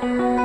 If you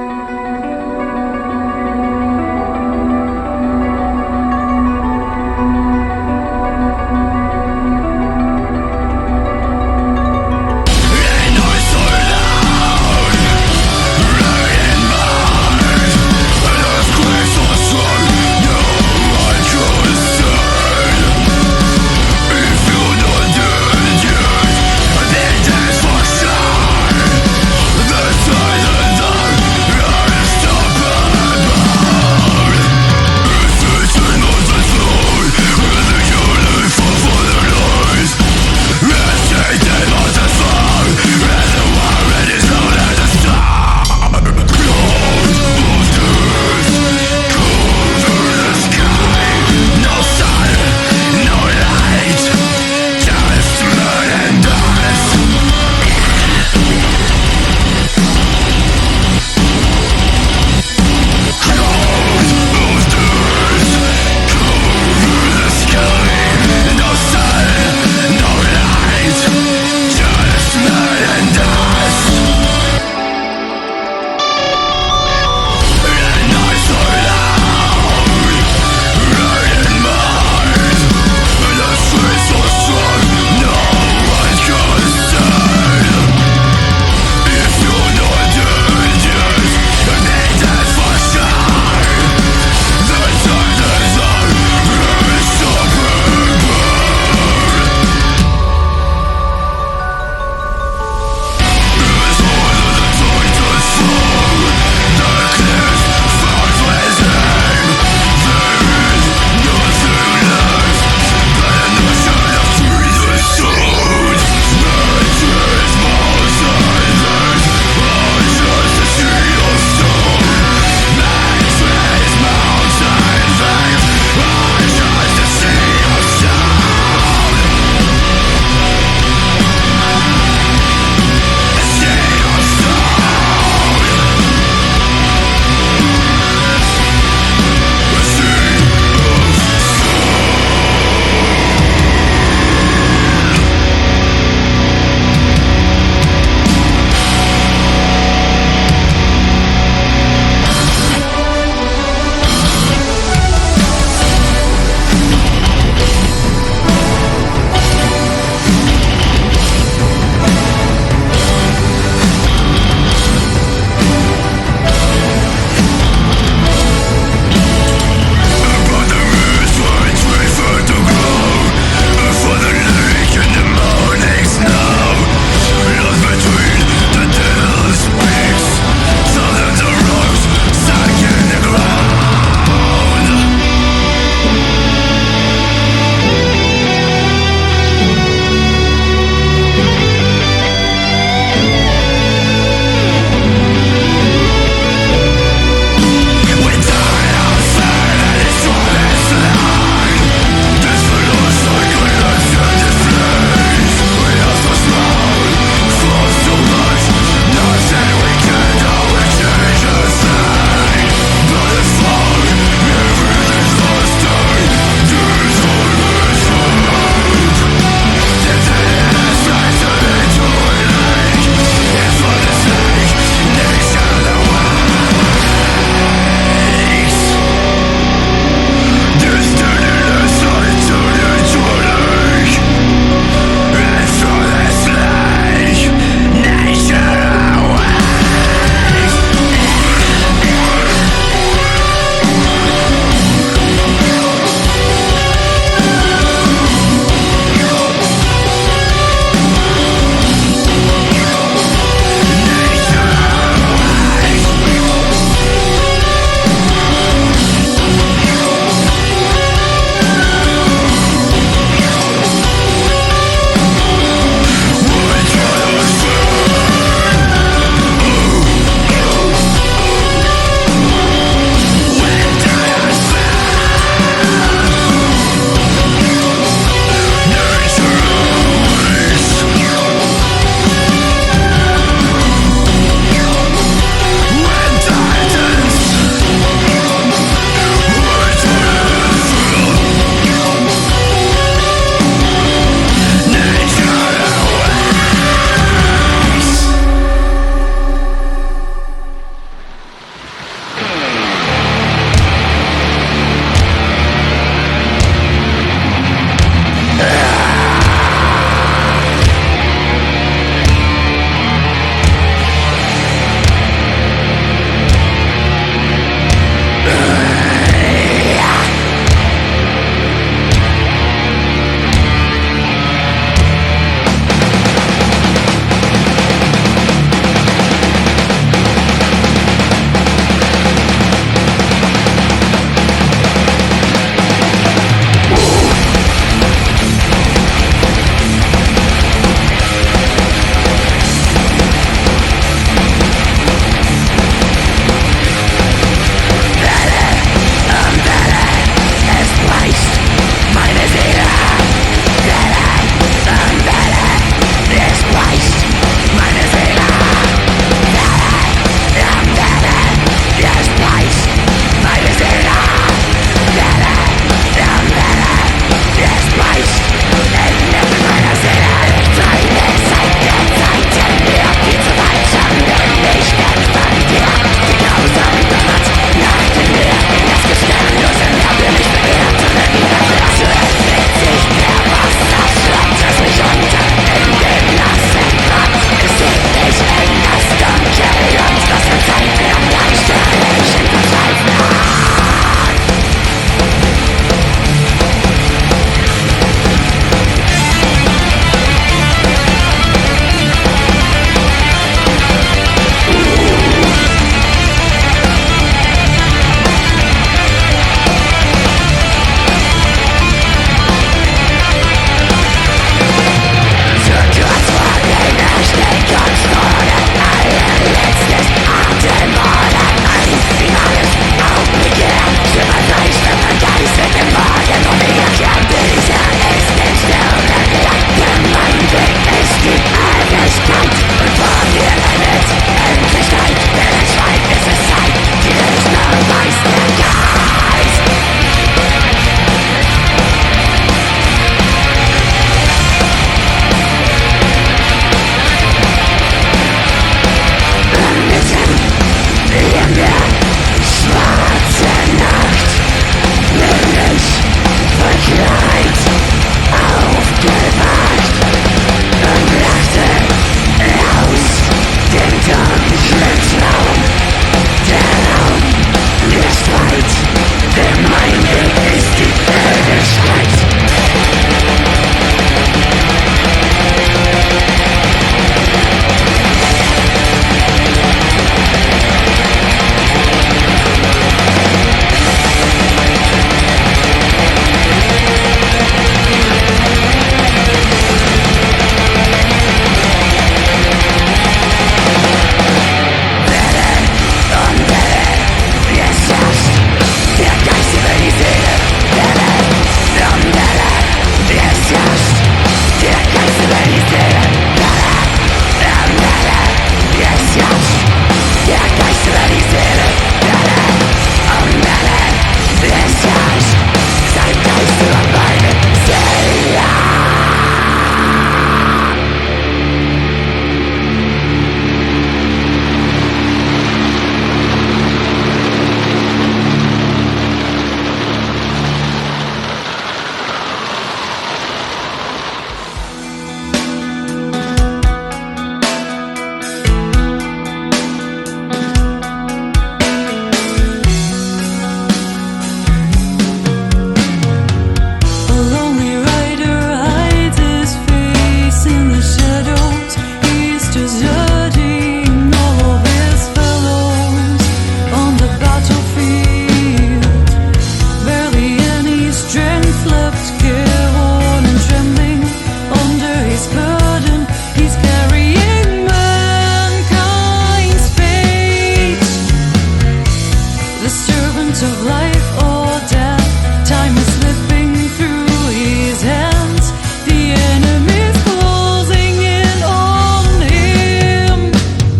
touch of life or death. Time is slipping through his hands. The enemy's closing in on him.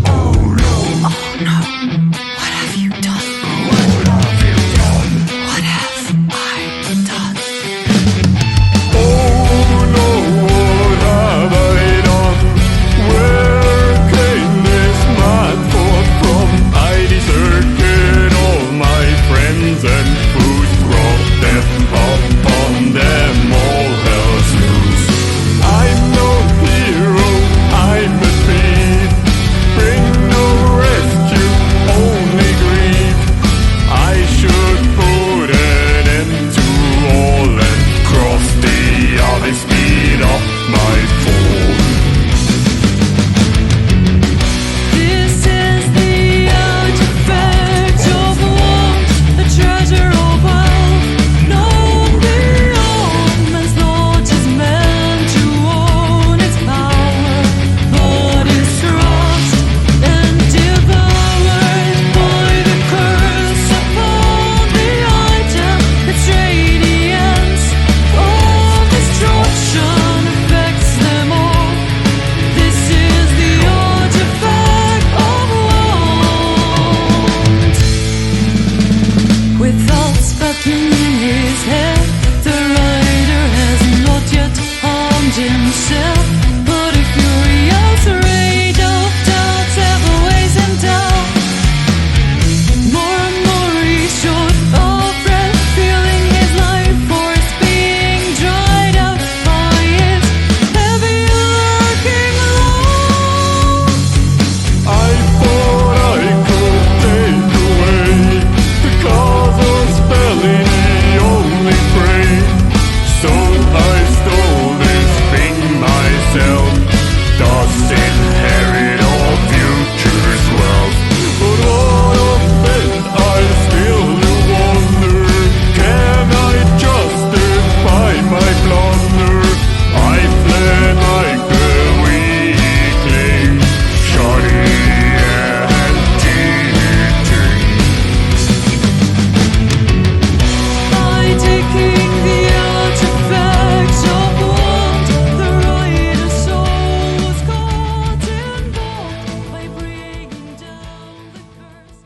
Oh no. Oh no. What have you done? What have you done? What have I done? Oh no, what have I done? Where came this mad thought from? I deserted all my friends and food brought them upon them all else lose. I'm no hero, I'm a thief. Bring no rescue, only grief. I should put an end to all and cross the other speed of my fall. This is the artifact of want, a treasure of wealth, known beyond man's thought is meant to own its power, but is crushed and devoured by the curse upon the item. Its radiance of destruction affects them all. This is the artifact of want. With thoughts battling in his head, the rider has not yet harmed himself. But a furious rage of doubts ever weighs him down. More and more he's short of breath, feeling his life force being dried up by his heavy lurking load. I thought I could take away the cause of spelling the only prey. So I stole this thing myself, thus inherit all future's wealth. But what of it, I still do wonder, can I justify my blunder? I fled like a weakling, shoddy and teetering. By taking the artifacts of want, the rider's soul was caught in bond. By bringing down the curse.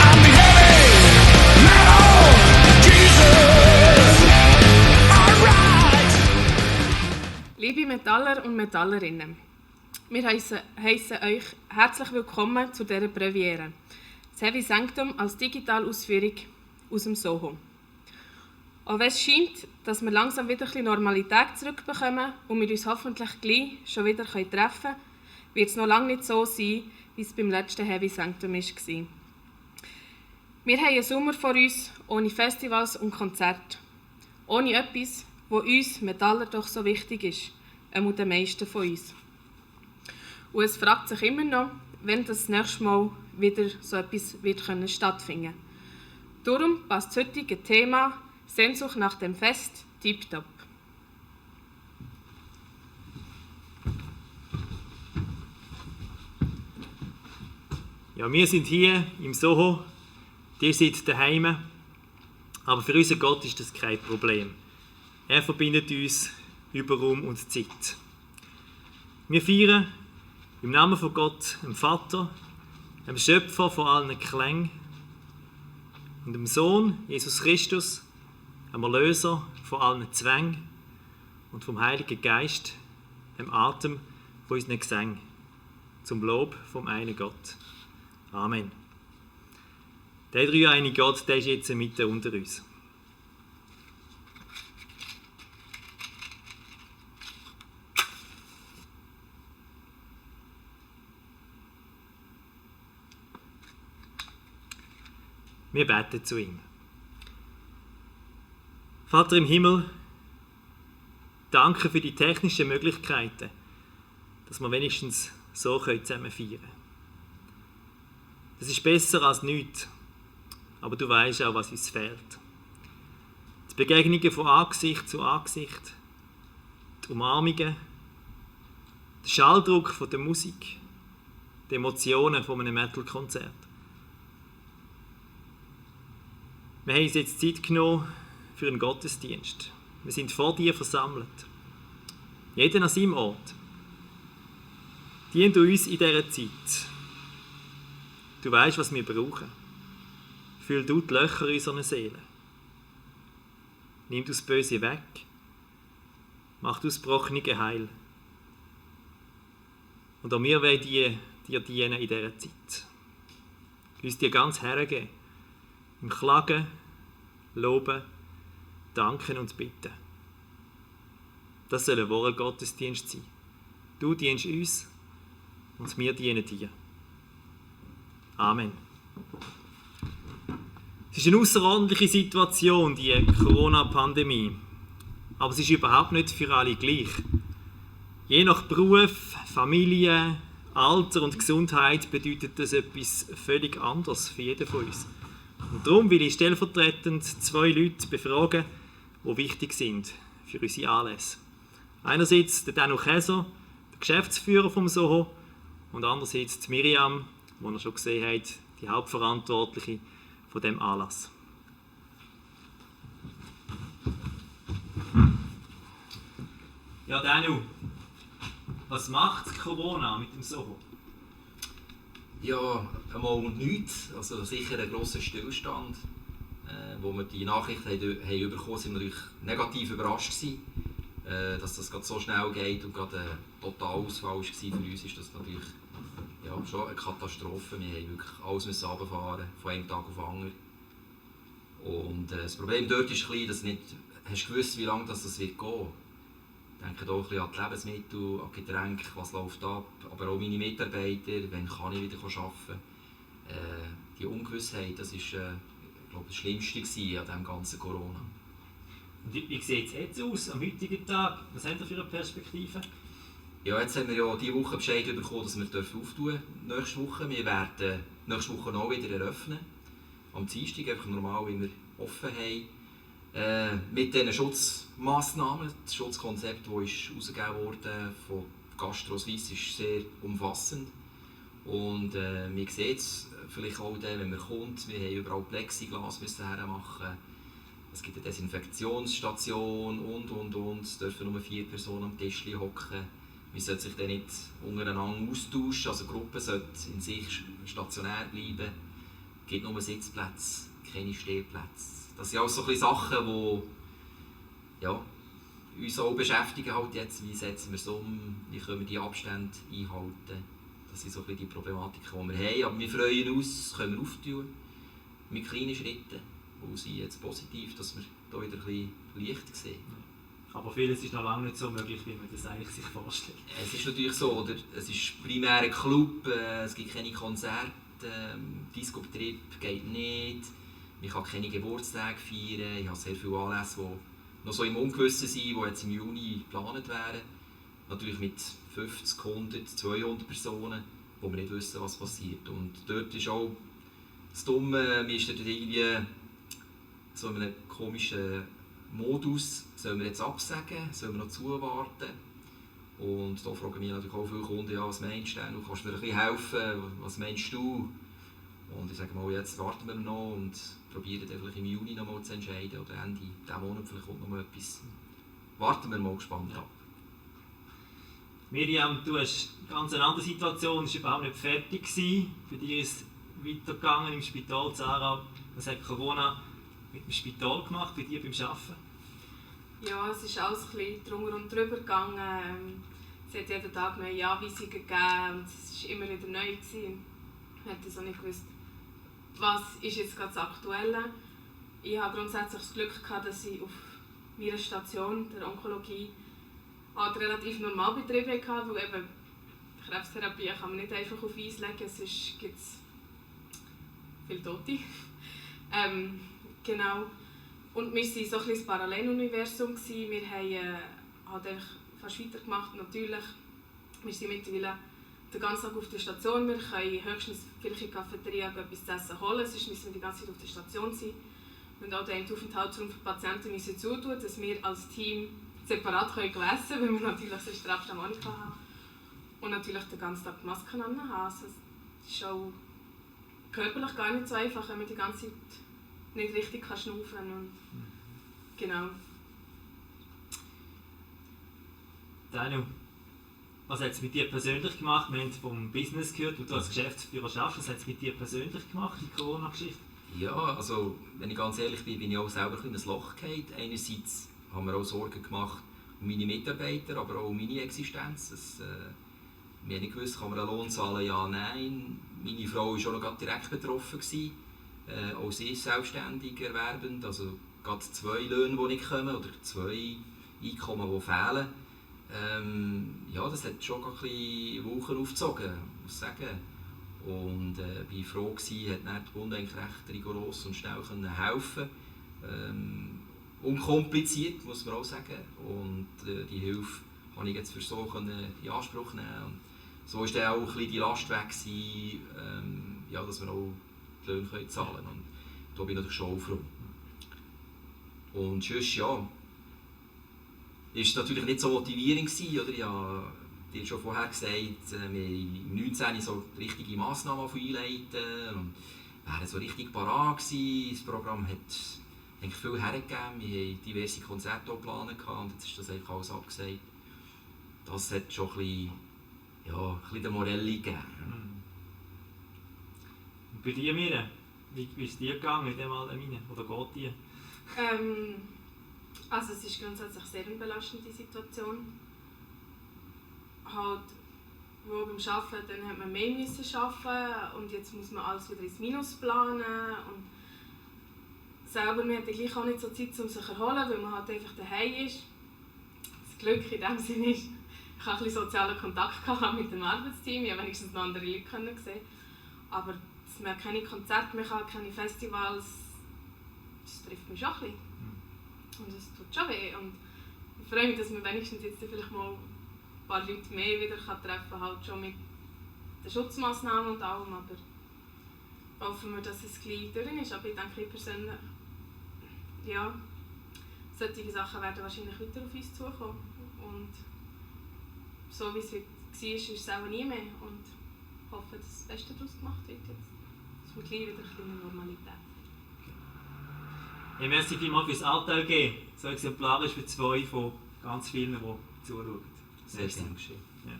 I'm the heavy metal Jesus. Alright. Liebe Metaller und Metallerinnen, wir heissen euch herzlich willkommen zu dieser Premiere. Das Heavy Sanctum als Digitalausführung aus dem Soho. Auch wenn es scheint, dass wir langsam wieder ein bisschen Normalität zurückbekommen und wir uns hoffentlich gleich schon wieder treffen können, wird es noch lange nicht so sein, wie es beim letzten Heavy Sanctum war. Wir haben einen Sommer vor uns ohne Festivals und Konzerte. Ohne etwas, das uns Metaller doch so wichtig ist, einmal den meisten von uns. Und es fragt sich immer noch, wenn das nächste Mal wieder so etwas wird stattfinden können. Darum passt das heutige Thema Sehnsucht nach dem Fest tiptop. Ja, wir sind hier im Soho, ihr seid daheim, aber für unseren Gott ist das kein Problem. Er verbindet uns über Raum und Zeit. Wir feiern im Namen von Gott, dem Vater, dem Schöpfer von allen Klängen, und dem Sohn, Jesus Christus, dem Erlöser von allen Zwängen, und vom Heiligen Geist, dem Atem von unseren Gesängen, zum Lob vom einen Gott. Amen. Der dreieinige Gott, der ist jetzt mitten unter uns. Wir beten zu ihm. Vater im Himmel, danke für die technischen Möglichkeiten, dass wir wenigstens so zusammen feiern können. Das ist besser als nichts, aber du weißt auch, was uns fehlt. Die Begegnungen von Angesicht zu Angesicht, die Umarmungen, der Schalldruck von der Musik, die Emotionen von einem Metal-Konzert. Wir haben uns jetzt Zeit genommen für einen Gottesdienst. Wir sind vor dir versammelt. Jeder an seinem Ort. Dien du uns in dieser Zeit. Du weißt, was wir brauchen. Füll du die Löcher in unserer Seele. Nimm du das Böse weg. Mach du das Gebrochene heil. Und auch wir wollen dir dienen in dieser Zeit. Uns dir ganz hergeben. Im Klagen, Loben, Danken und Bitten. Das soll ein wahrer Gottesdienst sein. Du dienst uns und wir dienen dir. Amen. Es ist eine außerordentliche Situation, die Corona-Pandemie. Aber es ist überhaupt nicht für alle gleich. Je nach Beruf, Familie, Alter und Gesundheit bedeutet das etwas völlig anderes für jeden von uns. Und darum will ich stellvertretend 2 Leute befragen, die wichtig sind für unsere Anlässe. Einerseits der Danu Käser, der Geschäftsführer vom Soho, und andererseits die Miriam, die ihr schon gesehen habt, die Hauptverantwortliche von diesem Anlass. Ja, Danu, was macht Corona mit dem Soho? Ja, einmal nichts. Also sicher ein grosser Stillstand. Wo wir die Nachrichten haben bekommen, sind wir natürlich negativ überrascht gewesen, dass das gerade so schnell geht und gerade ein Totalausfall war für uns, ist das natürlich schon eine Katastrophe. Wir haben wirklich alles runterfahren, von einem Tag auf den anderen. Und das Problem dort ist ein bisschen, dass du nicht hast gewusst, wie lange das wird gehen. Ich denke auch ein bisschen an die Lebensmittel, an die Getränke, was läuft ab, aber auch meine Mitarbeiter, wann kann ich wieder arbeiten. Die Ungewissheit, das ist glaube das Schlimmste an diesem ganzen Corona. Und wie sieht es jetzt aus, am heutigen Tag? Was habt ihr für eine Perspektive? Ja, jetzt haben wir ja diese Woche Bescheid bekommen, dass wir auftun dürfen nächste Woche. Wir werden nächste Woche auch wieder eröffnen. Am Dienstag, einfach normal, wie wir offen haben. Mit diesen Schutzmaßnahmen. Das Schutzkonzept, das herausgegeben wurde von GastroSuisse, ist sehr umfassend. Und wir sehen es vielleicht auch dann, wenn man kommt. Wir haben überall Plexiglas machen. Es gibt eine Desinfektionsstation und. Es dürfen nur 4 Personen am Tisch hocken. Man sollte sich dann nicht untereinander austauschen. Also die Gruppe sollte in sich stationär bleiben. Es gibt nur Sitzplätze, keine Stehplätze. Das sind alles so ein bisschen Sachen, die uns auch beschäftigen halt jetzt. Wie setzen wir es um? Wie können wir die Abstände einhalten? Das sind so ein bisschen die Problematiken, die wir haben. Aber wir freuen uns, können wir auftun mit kleinen Schritten. Und sind jetzt positiv, dass wir hier wieder ein bisschen Licht sehen. Aber vieles ist noch lange nicht so möglich, wie man das eigentlich sich vorstellt. Es ist natürlich so, oder? Es ist primär ein Club, es gibt keine Konzerte, Discobetrieb geht nicht, man kann keine Geburtstage feiern, ich habe sehr viele Anlässe, die noch so im Ungewissen sind, die jetzt im Juni geplant wären. Natürlich mit 50, 100, 200 Personen, wo wir nicht wissen, was passiert. Und dort ist auch das Dumme, man ist dort irgendwie so in einem komischen Modus, sollen wir jetzt absagen, sollen wir noch zuwarten? Und da fragen mich natürlich auch viele Kunden, ja, was meinst du denn? Du kannst mir ein bisschen helfen, was meinst du? Und ich sage mal, jetzt warten wir noch und probieren dann vielleicht im Juni noch mal zu entscheiden oder Ende dieses Monat vielleicht kommt noch mal etwas. Warten wir mal gespannt ab. Miriam, du hast eine ganz andere Situation, es war überhaupt nicht fertig gewesen. Für dich ist es weitergegangen im Spital Zara. Was hat Corona mit dem Spital gemacht, bei dir beim Arbeiten? Ja, es ist alles ein bisschen drunter und drüber gegangen. Es hat jeden Tag neue Anweisungen gegeben und es war immer wieder neu gewesen. Ich hätte so nicht gewusst, was ist jetzt gerade das Aktuelle. Ich habe grundsätzlich das Glück gehabt, dass ich auf meiner Station der Onkologie halt relativ normal Betrieb hatte, weil eben Krebstherapie kann man nicht einfach auf Eis legen, sonst gibt es viele Tote. Genau. Und wir waren so ein bisschen das Paralleluniversum. Wir haben halt einfach fast weitergemacht. Natürlich, wir sind mittlerweile den ganzen Tag auf der Station. Wir können höchstens vielleicht in der Cafeteria etwas zu essen holen, sonst müssen wir die ganze Zeit auf der Station sein. Und auch den Aufenthaltsraum für Patienten müssen zutun, dass wir als Team separat essen können, weil wir natürlich sonst den Abstand auch nicht haben. Und natürlich den ganzen Tag die Maske haben. Also es ist auch körperlich gar nicht so einfach, wenn man die ganze Zeit nicht richtig schnaufen kann. Und genau. Daniel, was hat es mit dir persönlich gemacht? Wir haben vom Business gehört, wo du als Geschäftsführer schaffst. Was hat es mit dir persönlich gemacht, die Corona-Geschichte? Ja, also wenn ich ganz ehrlich bin ich auch selber ein bisschen in ein Loch gefallen. Einerseits haben wir auch Sorgen gemacht um meine Mitarbeiter, aber auch um meine Existenz. Wir haben nicht gewusst, kann man einen Lohn zahlen, ja, nein. Meine Frau war auch noch direkt betroffen. Auch sie ist selbstständig erwerbend, also gerade 2 Löhne, die nicht kommen, oder 2 Einkommen, die fehlen. Ja, das hat schon ein bisschen Wochen aufgezogen, muss ich sagen. Und ich war froh, dass die Bund eigentlich recht rigoros und schnell helfen konnte. Unkompliziert, muss man auch sagen. Und die Hilfe konnte ich jetzt für so in Anspruch nehmen. Und so war dann auch ein bisschen die Last weg, ja, dass wir auch die Löhne zahlen können. Und da bin ich natürlich schon froh. Und sonst, ja, ist natürlich nicht so motivierend gewesen, oder? Ich habe dir schon vorher gesagt, wir haben im 19. so richtige Massnahmen einleiten und wären so richtig parat gewesen. Das Programm hat eigentlich viel hergegeben. Wir haben diverse Konzerte geplant und jetzt ist das eigentlich alles abgesagt. Das hat schon ein bisschen, ja, ein bisschen den Morelli gegeben. Und bei dir, Miriam, wie ist es dir gegangen mit dem Allemine? Oder geht dir? Also es ist grundsätzlich sehr eine belastende Situation. Halt, wo beim Arbeiten, dann hat man mehr müssen arbeiten und jetzt muss man alles wieder ins Minus planen. Und selber, man hat gleich auch nicht so Zeit, um sich zu erholen, weil man halt einfach daheim ist. Das Glück in dem Sinne ist, ich hatte ein bisschen sozialen Kontakt mit dem Arbeitsteam, ich konnte wenigstens noch andere Leute sehen. Aber dass man keine Konzerte mehr hat, keine Festivals, das trifft mich schon ein bisschen. Und es tut schon weh. Und ich freue mich, dass man wenigstens jetzt vielleicht mal ein paar Leute mehr wieder treffen kann, halt schon mit den Schutzmaßnahmen und allem. Aber hoffen wir, dass es gleich durch ist. Aber ich denke, ich persönlich, ja, solche Sachen werden wahrscheinlich wieder auf uns zukommen. Und so wie es heute war, ist es auch nie mehr. Und ich hoffe, dass das Beste daraus gemacht wird jetzt. Dass wir gleich wieder ein bisschen Normalität. Ja, merci vielmals fürs Anteil geben. So exemplarisch für 2 von ganz vielen, die zuschauen. Sehr gerne. Ja.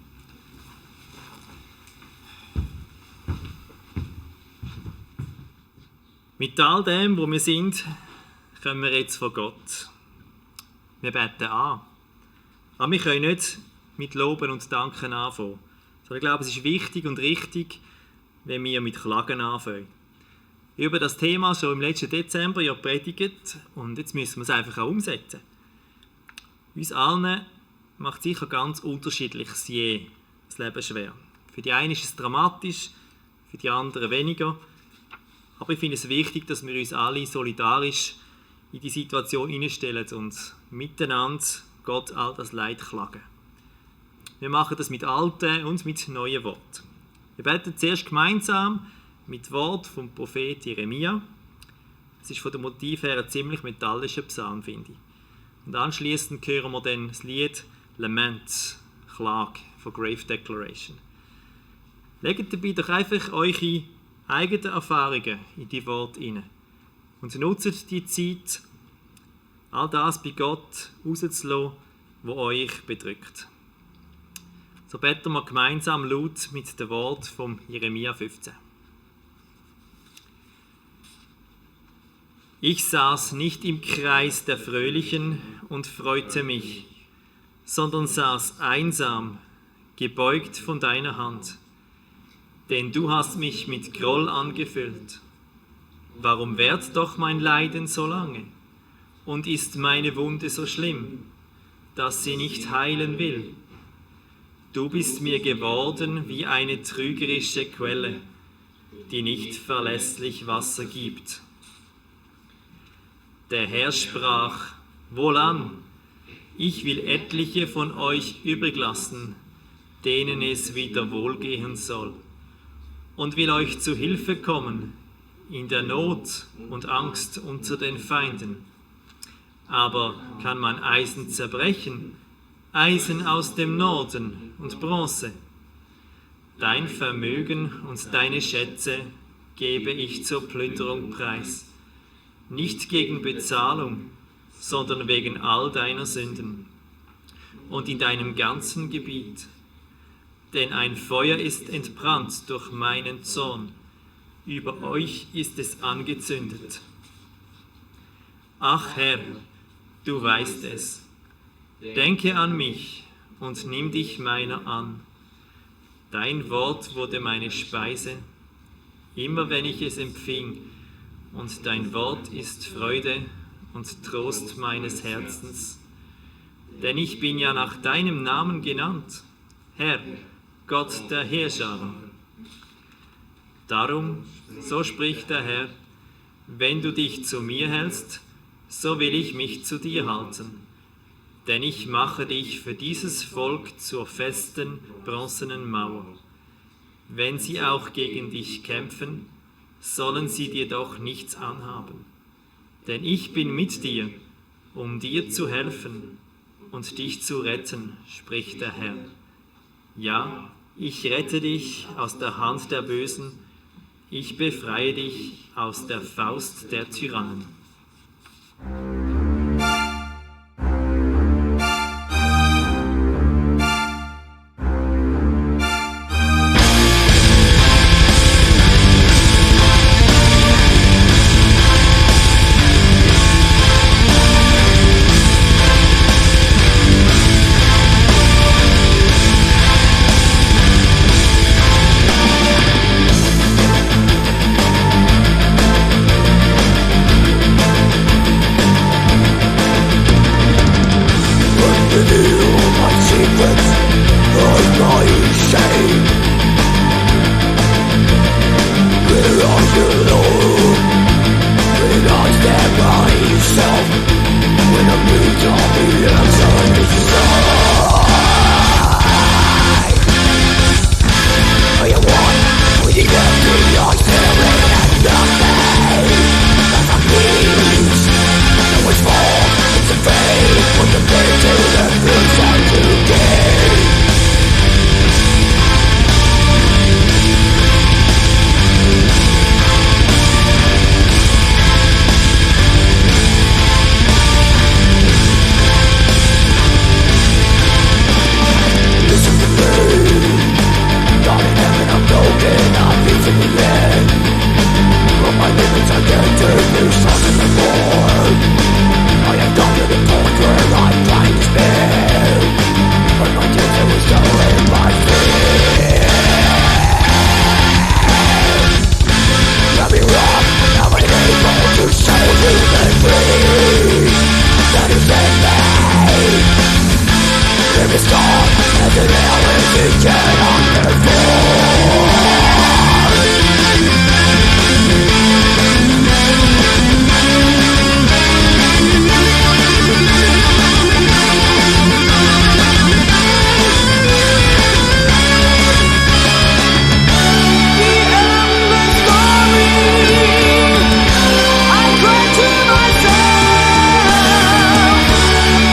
Mit all dem, wo wir sind, kommen wir jetzt vor Gott. Wir beten an. Aber wir können nicht mit Loben und Danken anfangen. Sondern ich glaube, es ist wichtig und richtig, wenn wir mit Klagen anfangen. Über das Thema schon im letzten Dezember ja predigt und jetzt müssen wir es einfach auch umsetzen. Uns allen macht sicher ganz unterschiedliches je das Leben schwer. Für die einen ist es dramatisch, für die anderen weniger. Aber ich finde es wichtig, dass wir uns alle solidarisch in die Situation hineinstellen und miteinander Gott all das Leid klagen. Wir machen das mit alten und mit neuen Worten. Wir beten zuerst gemeinsam mit Wort vom Prophet Jeremia. Es ist von dem Motiv her ein ziemlich metallischer Psalm, finde ich. Und anschließend hören wir dann das Lied Lament, Klage von Grave Declaration. Legt dabei doch einfach eure eigenen Erfahrungen in die Worte hinein. Und nutzt die Zeit, all das bei Gott rauszulassen, was euch bedrückt. So beten wir gemeinsam laut mit dem Wort von Jeremia 15. Ich saß nicht im Kreis der Fröhlichen und freute mich, sondern saß einsam, gebeugt von deiner Hand. Denn du hast mich mit Groll angefüllt. Warum währt doch mein Leiden so lange? Und ist meine Wunde so schlimm, dass sie nicht heilen will? Du bist mir geworden wie eine trügerische Quelle, die nicht verlässlich Wasser gibt. Der Herr sprach: Wohlan, ich will etliche von euch übrig lassen, denen es wieder wohlgehen soll, und will euch zu Hilfe kommen in der Not und Angst unter den Feinden. Aber kann man Eisen zerbrechen? Eisen aus dem Norden und Bronze? Dein Vermögen und deine Schätze gebe ich zur Plünderung preis. Nicht gegen Bezahlung, sondern wegen all deiner Sünden. Und in deinem ganzen Gebiet. Denn ein Feuer ist entbrannt durch meinen Zorn. Über euch ist es angezündet. Ach Herr, du weißt es. Denke an mich und nimm dich meiner an. Dein Wort wurde meine Speise, immer wenn ich es empfing, und dein Wort ist Freude und Trost meines Herzens. Denn ich bin ja nach deinem Namen genannt, Herr, Gott der Heerscharen. Darum, so spricht der Herr, wenn du dich zu mir hältst, so will ich mich zu dir halten. Denn ich mache dich für dieses Volk zur festen, bronzenen Mauer. Wenn sie auch gegen dich kämpfen, sollen sie dir doch nichts anhaben. Denn ich bin mit dir, um dir zu helfen und dich zu retten, spricht der Herr. Ja, ich rette dich aus der Hand der Bösen, ich befreie dich aus der Faust der Tyrannen.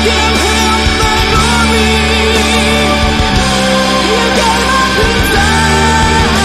Give him the glory. You gave up his life.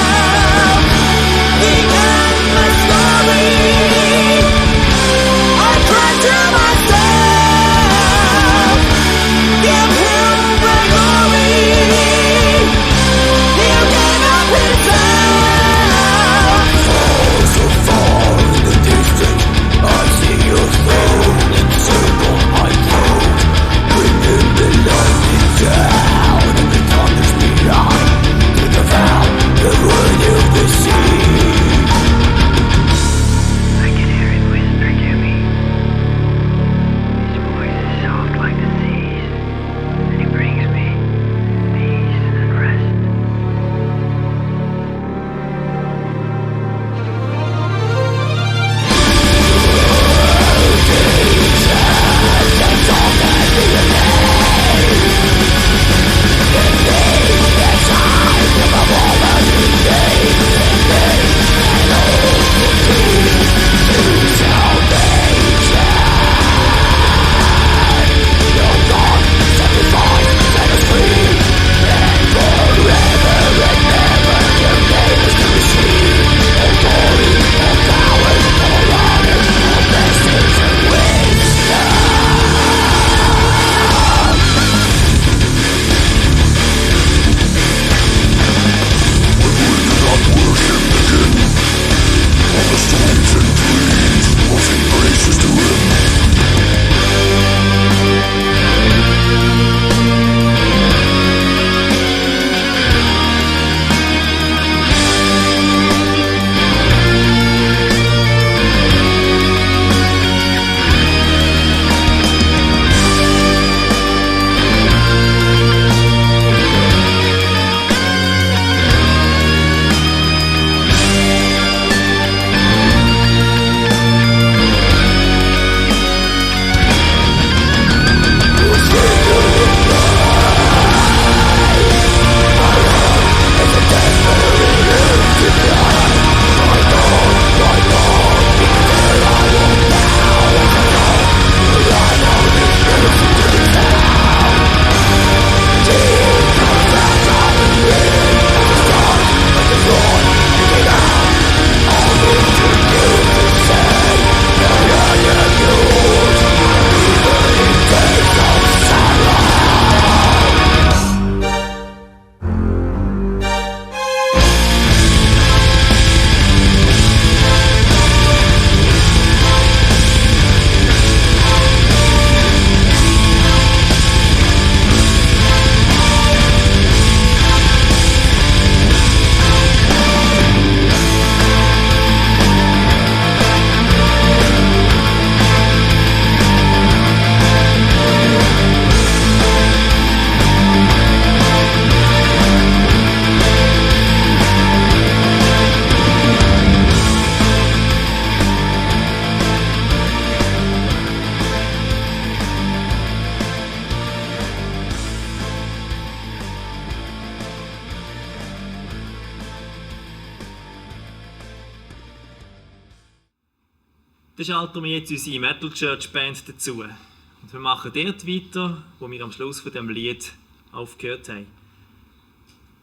Dann schalten wir jetzt unsere Metal Church Band dazu. Und wir machen dort weiter, wo wir am Schluss von diesem Lied aufgehört haben.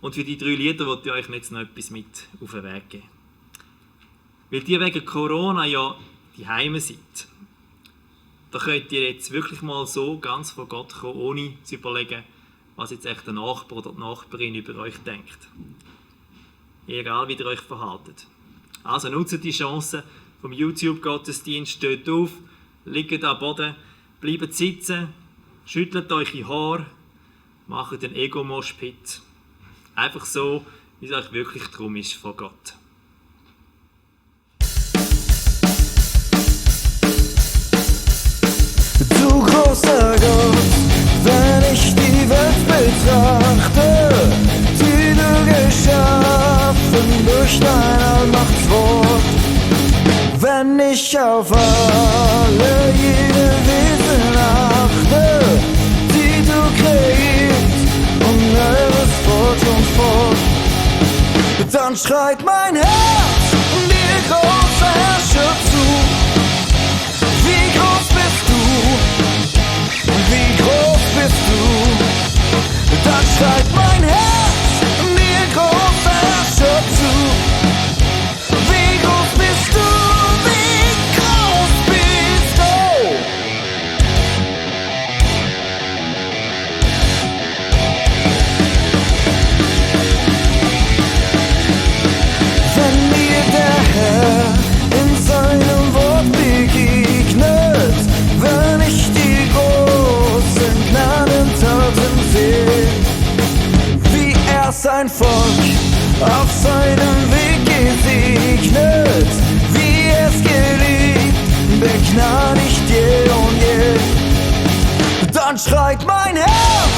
Und für die 3 Lieder wollte ich euch jetzt noch etwas mit auf den Weg geben. Weil ihr wegen Corona ja die Heime seid, da könnt ihr jetzt wirklich mal so ganz vor Gott kommen, ohne zu überlegen, was jetzt echt der Nachbar oder die Nachbarin über euch denkt. Egal, wie ihr euch verhaltet. Also nutzt die Chance vom YouTube-Gottesdienst, steht auf, liegt am Boden, bleibt sitzen, schüttelt euch die Haare, macht den Ego-Moshpit. Einfach so, wie es euch wirklich drum ist vor Gott. Du großer Gott, wenn ich die Welt betrachte, die du geschaffen durch dein Allmachtswort, wenn ich auf alle jene Wesen achte, die du kreiert und alles fort und fort, dann schreit mein Herz dir großer Herrscher zu. Wie groß bist du? Wie groß bist du? Dann schreit mein Herz mir großer Herrscher zu. Wie groß bist du? Wie groß bist du? Wenn mir der Herr in seinem Wort begegnet, wenn ich die großen Gnadentaten sehe, wie er sein Volk auf seinem Weg gesegnet, wie es geliebt, begnadigt je und je, dann schreit mein Herz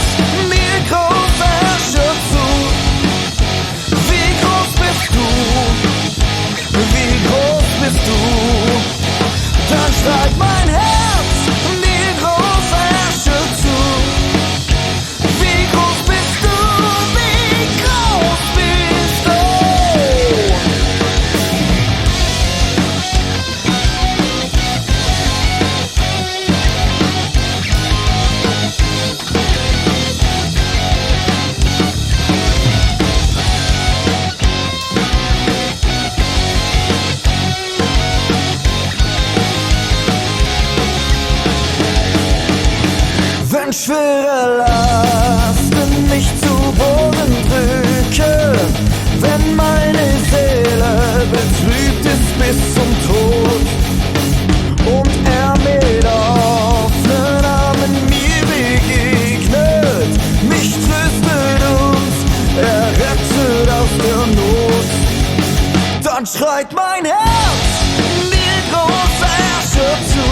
mir großer Herrscher zu. Wie groß bist du? Wie groß bist du? Dann schreit mein Herz mir großer Herrscher zu. Wie groß bist du? Wie groß bist du? Wenn schwere Lasten mich zu Boden drücken, wenn meine Seele betrübt ist bis zum Tod und er mit offenen Armen mir begegnet, mich tröstet und er rettet aus der Not, dann schreit mein Herz mir großer Herrscher zu.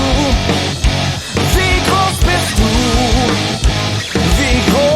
Wie groß bist du? Wie groß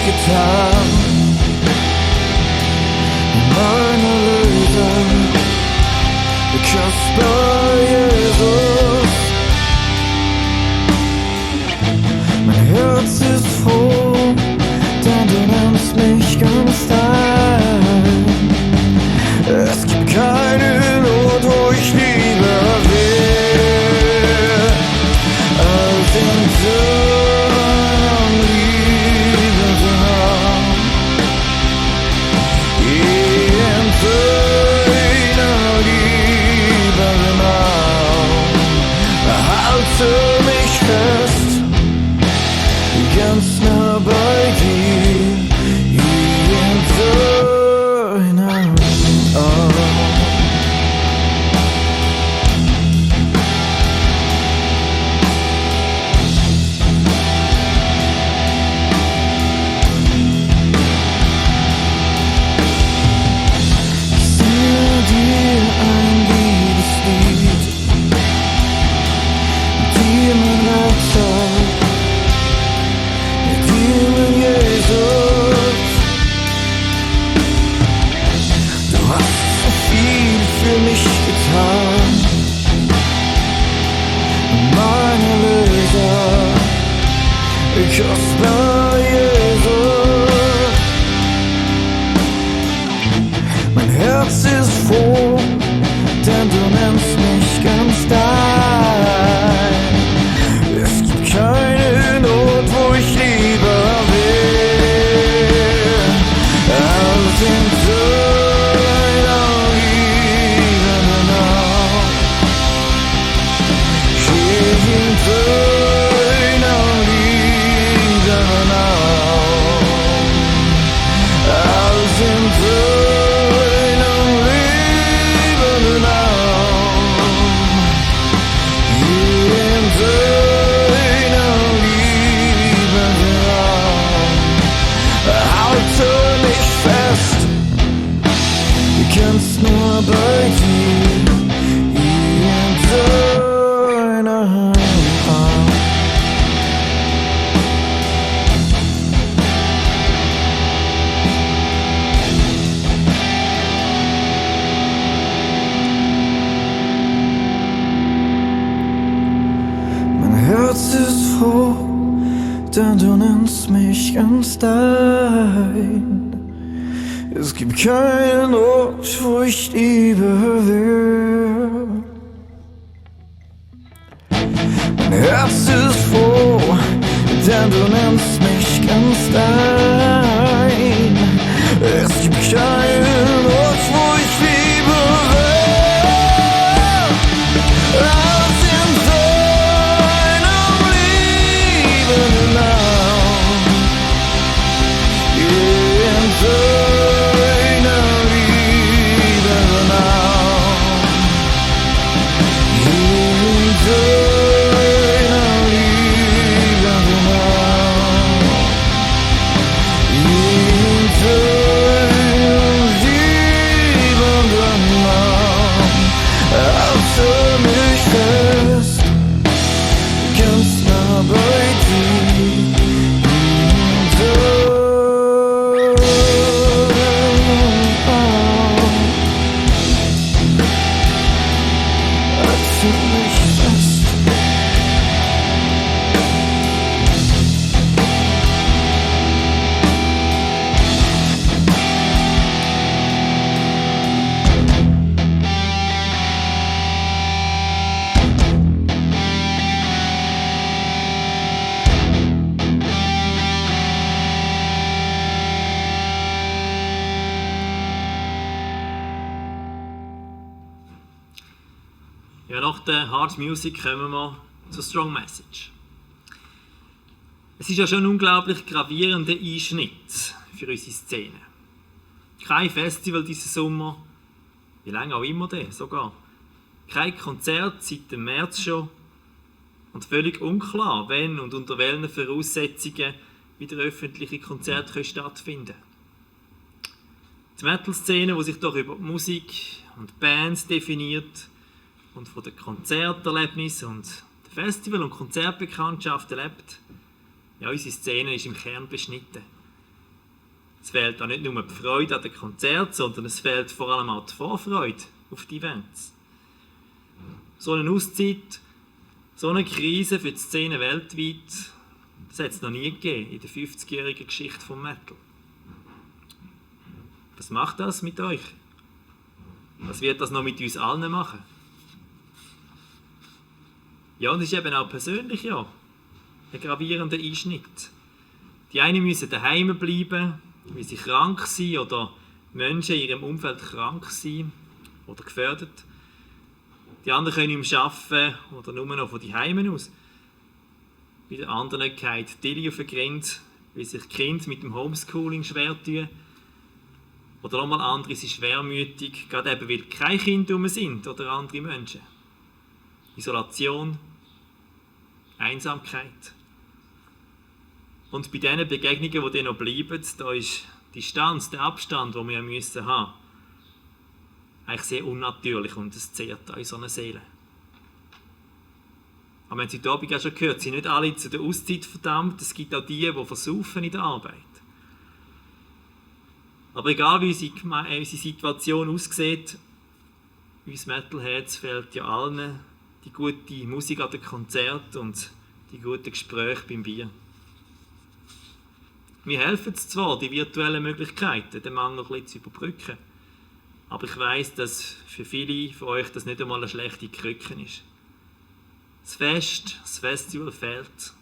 getan. Mein Erlöser, kostbar Jesus. Mein Herz ist froh, denn du nimmst mich ganz dein. Es gibt keine Not, wo ich lieber will, als in deinem Liebesarm. In deiner Liebesarm. Halte mich fest, ganz nah bei dir. In deinem Arm. für mich getan. Mein Erlöser, kostbar Jesus. Mein Herz ist froh, denn du nennst mich ganz dein. Es gibt keine Not, wo ich lieber will, als in deiner liebenden Arm. Hier in deiner liebenden Arm, als in deiner liebenden Arm. Hier in deiner liebenden Arm. Halte mich fest, du kannst nur bei dir. Hier in deiner Arm. Mein Herz ist froh, denn du nennst mich ganz dein. Es gibt keinen Ort, wo ich lieber will. Mein Herz ist froh, denn du nennst mich ganz dein. Es gibt keinen Ort, wo ich lieber will, als in deinem liebenden Arm. In deiner liebenden Arm. In deiner liebenden Arm. In deiner liebenden Arm. Halte mich fest, ganz nah bei dir. In deinem Arm. Halte mich fest. Ja, nach der Hard Music kommen wir zur Strong Message. Es ist ja schon ein unglaublich gravierender Einschnitt für unsere Szene. Kein Festival diesen Sommer, wie lange auch immer denn, sogar. Kein Konzert seit dem März schon und völlig unklar, wenn und unter welchen Voraussetzungen wieder öffentliche Konzerte stattfinden können. Die Metal-Szene, die sich doch über die Musik und Bands definiert und von den Konzerterlebnissen und der Festival- und Konzertbekanntschaft lebt, ja, unsere Szene ist im Kern beschnitten. Es fehlt auch nicht nur die Freude an den Konzerten, sondern es fehlt vor allem auch die Vorfreude auf die Events. So eine Auszeit, so eine Krise für die Szene weltweit, das hat es noch nie gegeben in der 50-jährigen Geschichte des Metal. Was macht das mit euch? Was wird das noch mit uns allen machen? Ja, und es ist eben auch persönlich ja ein gravierender Einschnitt. Die einen müssen daheim bleiben, weil sie krank sind oder Menschen in ihrem Umfeld krank sind oder gefährdet. Die anderen können nicht mehr arbeiten oder nur noch von die Heimen aus. Bei den anderen geht die Dilly auf den Grind, weil sich die Kinder mit dem Homeschooling schwer tun. Oder nochmal andere sind schwermütig, gerade eben weil keine Kinder rum sind oder andere Menschen. Isolation, Einsamkeit. Und bei diesen Begegnungen, die dann noch bleiben, da ist die Distanz, der Abstand, den wir haben müssen, eigentlich sehr unnatürlich und es zehrt an unserer Seele. Aber wir haben es heute Abend auch schon gehört, sind nicht alle zu der Auszeit verdammt, es gibt auch die versaufen in der Arbeit. Aber egal wie unsere Situation aussieht, uns Metalheads fehlt ja allen die gute Musik an den Konzerten und die guten Gespräche beim Bier. Mir helfen es zwar, die virtuellen Möglichkeiten, den Mangel ein bisschen zu überbrücken. Aber ich weiss, dass für viele von euch das nicht einmal eine schlechte Krücke ist. Das Fest, das Festival fehlt.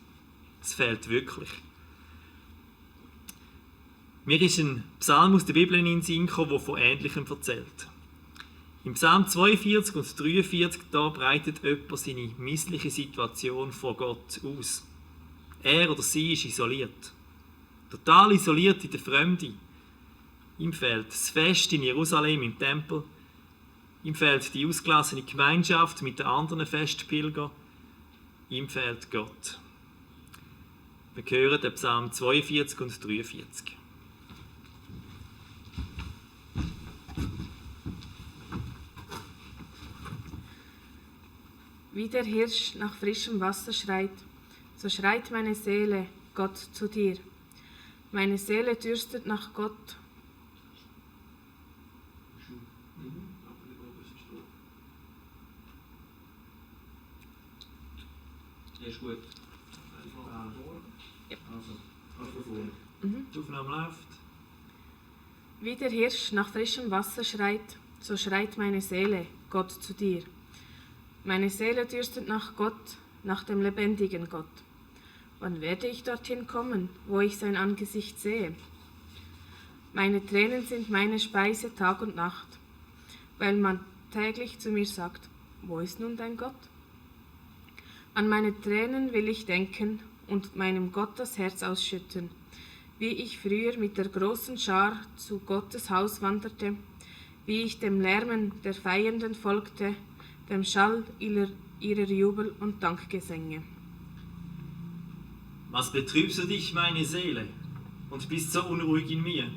Es fehlt wirklich. Mir ist ein Psalm aus der Bibel in den Sinn gekommen, der von Ähnlichem erzählt. Im Psalm 42 und 43 da breitet jemand seine missliche Situation vor Gott aus. Er oder sie ist isoliert. Total isoliert in der Fremde. Ihm fehlt das Fest in Jerusalem im Tempel. Ihm fehlt die ausgelassene Gemeinschaft mit den anderen Festpilgern. Ihm fehlt Gott. Wir hören den Psalm 42 und 43. Wie der Hirsch nach frischem Wasser schreit, so schreit meine Seele Gott zu dir. Meine Seele dürstet nach Gott. Ist gut. Die Aufnahme läuft. Wie der Hirsch nach frischem Wasser schreit, so schreit meine Seele Gott zu dir. Meine Seele dürstet nach Gott, nach dem lebendigen Gott. Wann werde ich dorthin kommen, wo ich sein Angesicht sehe? Meine Tränen sind meine Speise Tag und Nacht, weil man täglich zu mir sagt, wo ist nun dein Gott? An meine Tränen will ich denken und meinem Gott das Herz ausschütten, wie ich früher mit der großen Schar zu Gottes Haus wanderte, wie ich dem Lärmen der Feiernden folgte, dem Schall ihrer Jubel- und Dankgesänge. Was betrübst du dich, meine Seele, und bist so unruhig in mir?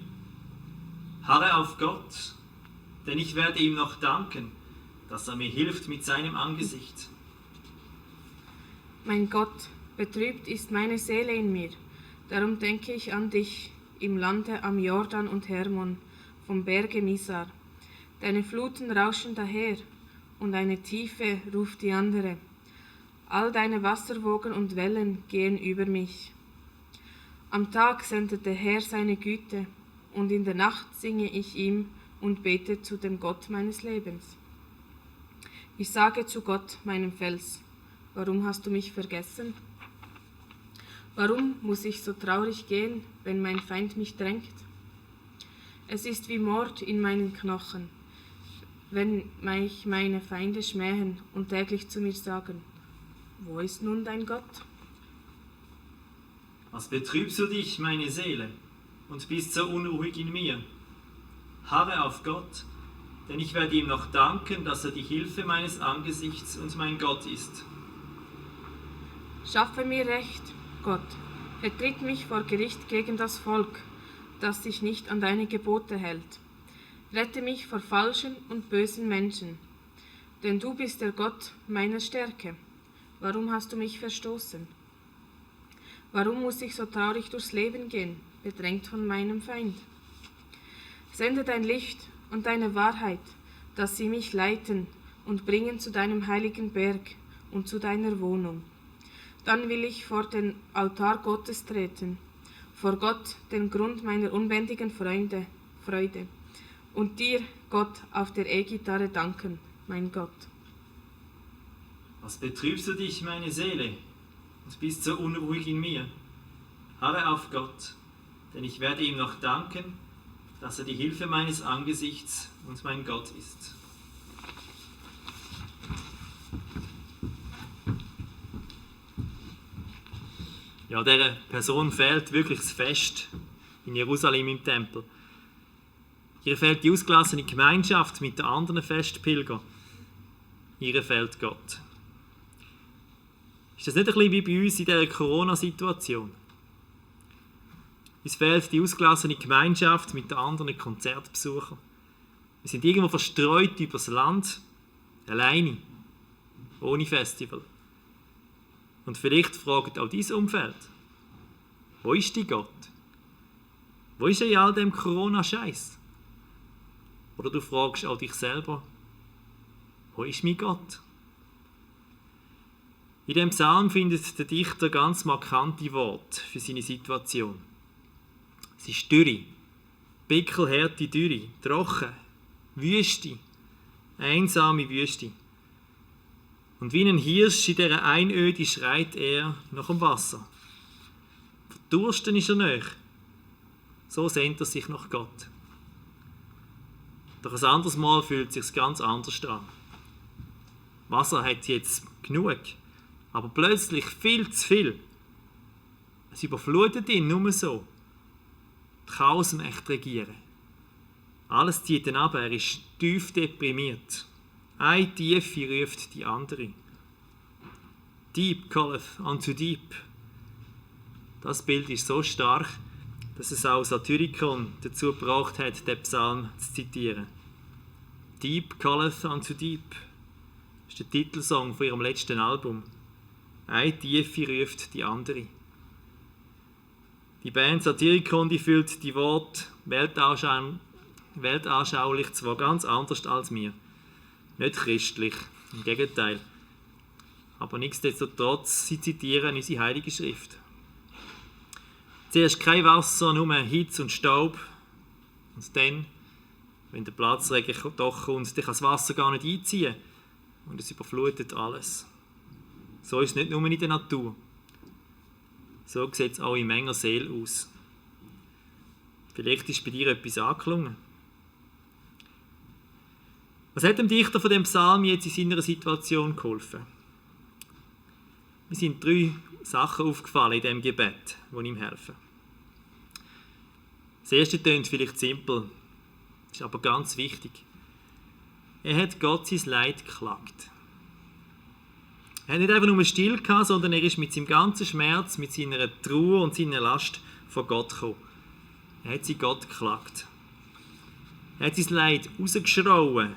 Harre auf Gott, denn ich werde ihm noch danken, dass er mir hilft mit seinem Angesicht. Mein Gott, betrübt ist meine Seele in mir, darum denke ich an dich im Lande am Jordan und Hermon, vom Berge Misar. Deine Fluten rauschen daher, und eine Tiefe ruft die andere. All deine Wasserwogen und Wellen gehen über mich. Am Tag sendet der Herr seine Güte, und in der Nacht singe ich ihm und bete zu dem Gott meines Lebens. Ich sage zu Gott, meinem Fels, warum hast du mich vergessen? Warum muss ich so traurig gehen, wenn mein Feind mich drängt? Es ist wie Mord in meinen Knochen, wenn mich meine Feinde schmähen und täglich zu mir sagen, wo ist nun dein Gott? Was betrübst du dich, meine Seele, und bist so unruhig in mir? Harre auf Gott, denn ich werde ihm noch danken, dass er die Hilfe meines Angesichts und mein Gott ist. Schaffe mir Recht, Gott, vertritt mich vor Gericht gegen das Volk, das sich nicht an deine Gebote hält. Rette mich vor falschen und bösen Menschen, denn du bist der Gott meiner Stärke. Warum hast du mich verstoßen? Warum muss ich so traurig durchs Leben gehen, bedrängt von meinem Feind? Sende dein Licht und deine Wahrheit, dass sie mich leiten und bringen zu deinem heiligen Berg und zu deiner Wohnung. Dann will ich vor den Altar Gottes treten, vor Gott, den Grund meiner unbändigen Freude, und dir, Gott, auf der E-Gitarre danken, mein Gott. Was betrübst du dich, meine Seele, und bist so unruhig in mir? Harre auf Gott, denn ich werde ihm noch danken, dass er die Hilfe meines Angesichts und mein Gott ist. Ja, dieser Person fehlt wirklich das Fest in Jerusalem im Tempel. Ihr fehlt die ausgelassene Gemeinschaft mit den anderen Festpilgern. Ihr fehlt Gott. Ist das nicht ein bisschen wie bei uns in dieser Corona-Situation? Uns fehlt die ausgelassene Gemeinschaft mit den anderen Konzertbesuchern. Wir sind irgendwo verstreut über das Land, alleine, ohne Festival. Und vielleicht fragt auch dein Umfeld, wo ist die Gott? Wo ist er in all dem Corona-Scheiß? Oder du fragst auch dich selber, Wo ist mein Gott? In dem Psalm findet der Dichter ganz markante Worte für seine Situation. Es ist Dürre, pickelharte Dürre, trocken, Wüste, einsame Wüste. Und wie ein Hirsch in dieser Einöde schreit er nach dem Wasser. Verdursten ist er nicht. So sehnt er sich nach Gott. Doch ein anderes Mal fühlt es sich ganz anders an. Wasser hat jetzt genug, aber plötzlich viel zu viel. Es überflutet ihn nur so. Die Chaos möchte regieren. Alles zieht ihn ab, er ist tief deprimiert. Eine Tiefe ruft die andere. Deep calleth unto deep. Das Bild ist so stark, dass es auch Satyricon dazu gebracht hat, den Psalm zu zitieren. Deep calleth unto deep. Das ist der Titelsong von ihrem letzten Album. Eine Tiefe ruft die andere. Die Band Satyricon, die füllt die Worte weltanschaulich zwar ganz anders als wir. Nicht christlich, im Gegenteil. Aber nichtsdestotrotz, sie zitieren unsere Heilige Schrift. Zuerst kein Wasser, nur Hitze und Staub. Und dann, wenn der Platzregen doch kommt, dann kann das Wasser gar nicht einziehen. Und es überflutet alles. So ist es nicht nur in der Natur. So sieht es auch in meiner Seele aus. Vielleicht ist bei dir etwas angeklungen. Was hat dem Dichter von dem Psalm jetzt in seiner Situation geholfen? Mir sind 3 Sachen aufgefallen in diesem Gebet, die ihm helfen. Das erste klingt vielleicht simpel, ist aber ganz wichtig. Er hat Gott sein Leid geklagt. Er hat nicht einfach nur still gehabt, sondern er ist mit seinem ganzen Schmerz, mit seiner Trauer und seiner Last vor Gott gekommen. Er hat sie Gott geklagt. Er hat sein Leid rausgeschrauen,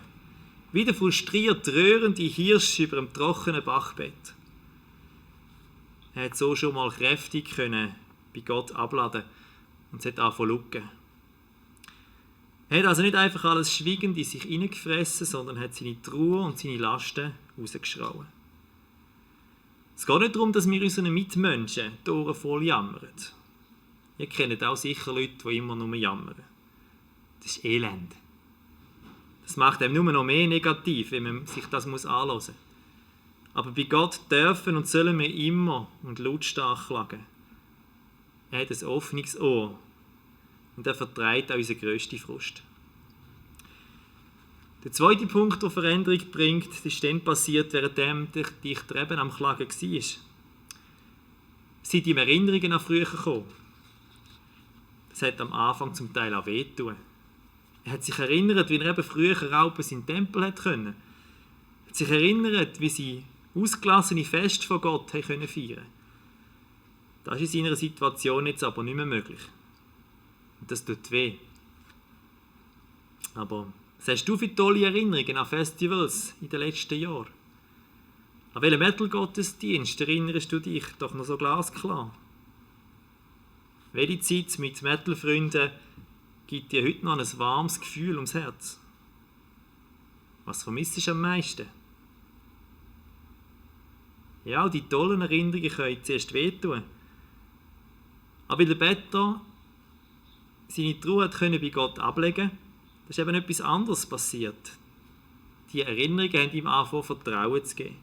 wie der frustriert röhrende Hirsch über einem trockenen Bachbett. Er hat so schon mal kräftig können bei Gott abladen und es hat angefangen zu lucken. Er hat also nicht einfach alles schweigend in sich hineingefressen, sondern hat seine Trauer und seine Lasten rausgeschrauen. Es geht nicht darum, dass wir unseren Mitmenschen die Ohren voll jammern. Ihr kennt auch sicher Leute, die immer nur jammern. Das ist Elend. Das macht einem nur noch mehr negativ, wenn man sich das anhören muss. Aber bei Gott dürfen und sollen wir immer und lautstark klagen. Er hat ein offenes Ohr und er vertreibt auch unseren grössten Frust. Der zweite Punkt, der Veränderung bringt, ist dann passiert, während der Dichter eben am Klagen war. Es sind ihm Erinnerungen an früher gekommen. Das hat am Anfang zum Teil auch wehgetan. Er hat sich erinnert, wie er eben früher Raupen in den Tempel hat können. Er hat sich erinnert, wie sie ausgelassene Feste von Gott haben können feiern. Das ist in seiner Situation jetzt aber nicht mehr möglich. Und das tut weh. Aber was hast du für tolle Erinnerungen an Festivals in den letzten Jahren? An welchen Metal-Gottesdienst erinnerst du dich doch noch so glasklar? Welche Zeit mit Metal-Freunden gibt dir heute noch ein warmes Gefühl ums Herz? Was vermisst du am meisten? Ja, auch die tollen Erinnerungen können zuerst wehtun. Aber weil der Better seine Trauer bei Gott ablegen konnte, ist eben etwas anderes passiert. Die Erinnerungen haben ihm angefangen, Vertrauen zu geben.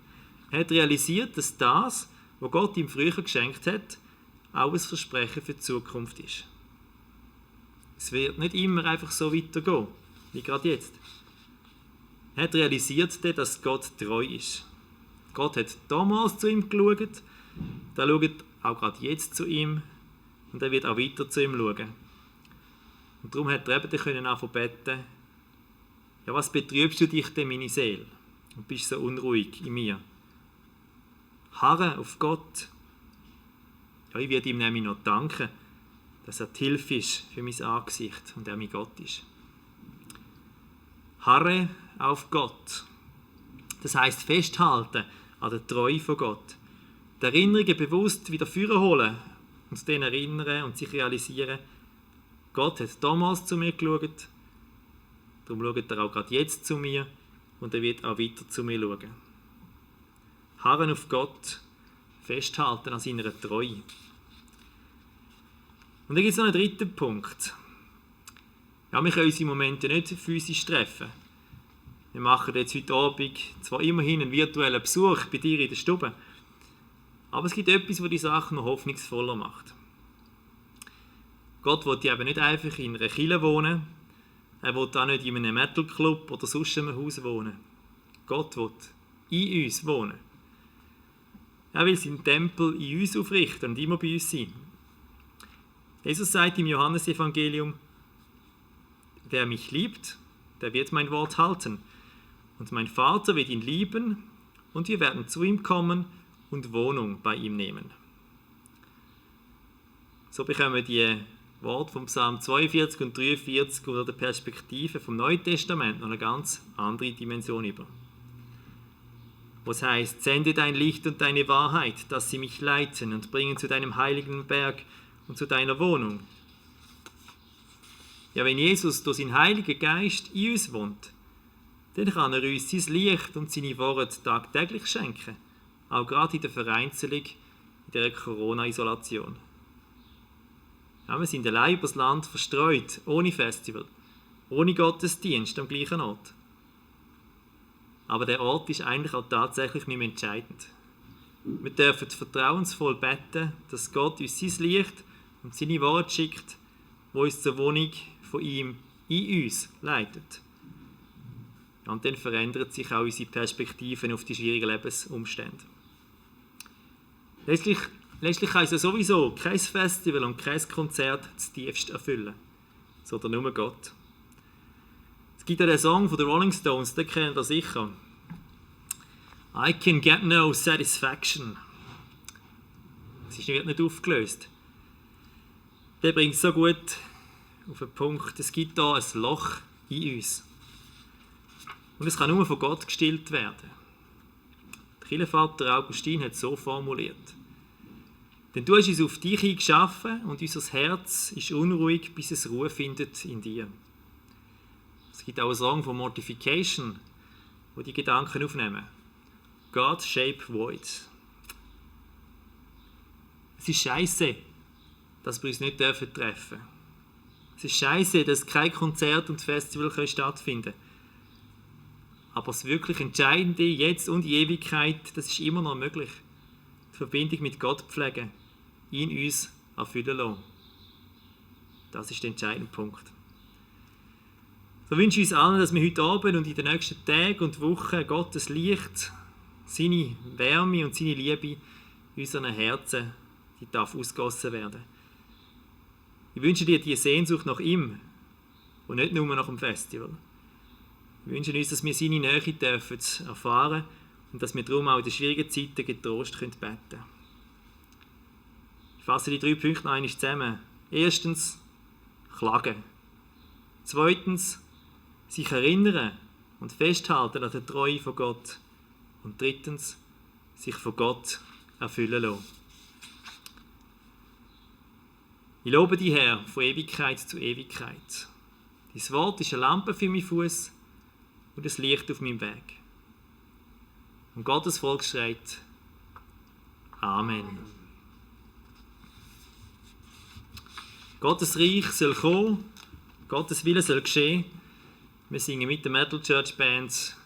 Er hat realisiert, dass das, was Gott ihm früher geschenkt hat, auch ein Versprechen für die Zukunft ist. Es wird nicht immer einfach so weitergehen, wie gerade jetzt. Er hat realisiert, dass Gott treu ist. Gott hat damals zu ihm geschaut, er schaut auch gerade jetzt zu ihm und er wird auch weiter zu ihm schauen. Und darum hat er eben anfangen zu beten, ja, was betrübst du dich denn, meine Seele? Und bist so unruhig in mir? Harre auf Gott. Ja, ich werde ihm nämlich noch danken, dass er die Hilfe ist für mein Angesicht und er mein Gott ist. Harre auf Gott. Das heisst festhalten an der Treue von Gott. Die Erinnerungen bewusst wieder vorholen, uns dann erinnern und sich realisieren, Gott hat damals zu mir geschaut, darum schaut er auch gerade jetzt zu mir und er wird auch weiter zu mir schauen. Harren auf Gott, festhalten an seiner Treue. Und dann gibt es noch einen dritten Punkt. Ja, wir können uns im Moment ja nicht physisch treffen. Wir machen jetzt heute Abend zwar immerhin einen virtuellen Besuch bei dir in der Stube, aber es gibt etwas, das die Sache noch hoffnungsvoller macht. Gott will ja eben nicht einfach in einer Kirche wohnen, er will auch nicht in einem Metal-Club oder sonst in einem Haus wohnen. Gott will in uns wohnen. Er will seinen Tempel in uns aufrichten und immer bei uns sein. Jesus sagt im Johannesevangelium, wer mich liebt, der wird mein Wort halten. Und mein Vater wird ihn lieben und wir werden zu ihm kommen und Wohnung bei ihm nehmen. So bekommen wir die Worte vom Psalm 42 und 43 oder der Perspektive vom Neuen Testament noch eine ganz andere Dimension über. Was heißt, sende dein Licht und deine Wahrheit, dass sie mich leiten und bringen zu deinem heiligen Berg und zu deiner Wohnung. Ja, wenn Jesus durch seinen Heiligen Geist in uns wohnt, dann kann er uns sein Licht und seine Worte tagtäglich schenken, auch gerade in der Vereinzelung, in der Corona-Isolation. Ja, wir sind allein übers Land verstreut, ohne Festival, ohne Gottesdienst am gleichen Ort. Aber der Ort ist eigentlich auch tatsächlich nicht mehr entscheidend. Wir dürfen vertrauensvoll beten, dass Gott uns sein Licht und seine Worte schickt, wo uns zur Wohnung von ihm in uns leitet. Und dann verändert sich auch unsere Perspektiven auf die schwierigen Lebensumstände. Letztlich kann es ja sowieso kein Festival und kein Konzert das tiefst erfüllen, sondern nur Gott. Es gibt ja den Song von den Rolling Stones, den kennt ihr sicher. I can get no satisfaction. Es wird nicht aufgelöst. Der bringt es so gut auf den Punkt, es gibt da ein Loch in uns. Und es kann nur von Gott gestillt werden. Der Kirchenvater Augustin hat es so formuliert. Denn du hast uns auf dich hin geschaffen und unser Herz ist unruhig, bis es Ruhe findet in dir. Es gibt auch einen Song von Mortification, wo die Gedanken aufnehmen. God shape void. Es ist scheiße, dass wir uns nicht treffen dürfen. Es ist scheiße, dass kein Konzert und Festival stattfinden können. Aber das wirklich Entscheidende, jetzt und in Ewigkeit, das ist immer noch möglich. Die Verbindung mit Gott pflegen, ihn uns erfüllen lassen. Das ist der entscheidende Punkt. So wünsche ich uns allen, dass wir heute Abend und in den nächsten Tagen und Wochen Gottes Licht, seine Wärme und seine Liebe in unseren Herzen, die darf ausgossen werden. Ich wünsche dir diese Sehnsucht nach ihm und nicht nur nach dem Festival. Wir wünschen uns, dass wir seine Nähe dürfen erfahren und dass wir darum auch in den schwierigen Zeiten getrost beten können. Ich fasse die 3 Punkte noch einmal zusammen. Erstens, klagen. Zweitens, sich erinnern und festhalten an der Treue von Gott. Und drittens, sich von Gott erfüllen lassen. Ich lobe dich, Herr, von Ewigkeit zu Ewigkeit. Dein Wort ist eine Lampe für meinen Fuß und ein Licht auf meinem Weg. Und Gottes Volk schreit Amen. Gottes Reich soll kommen, Gottes Wille soll geschehen. Wir singen mit der Metal Church Band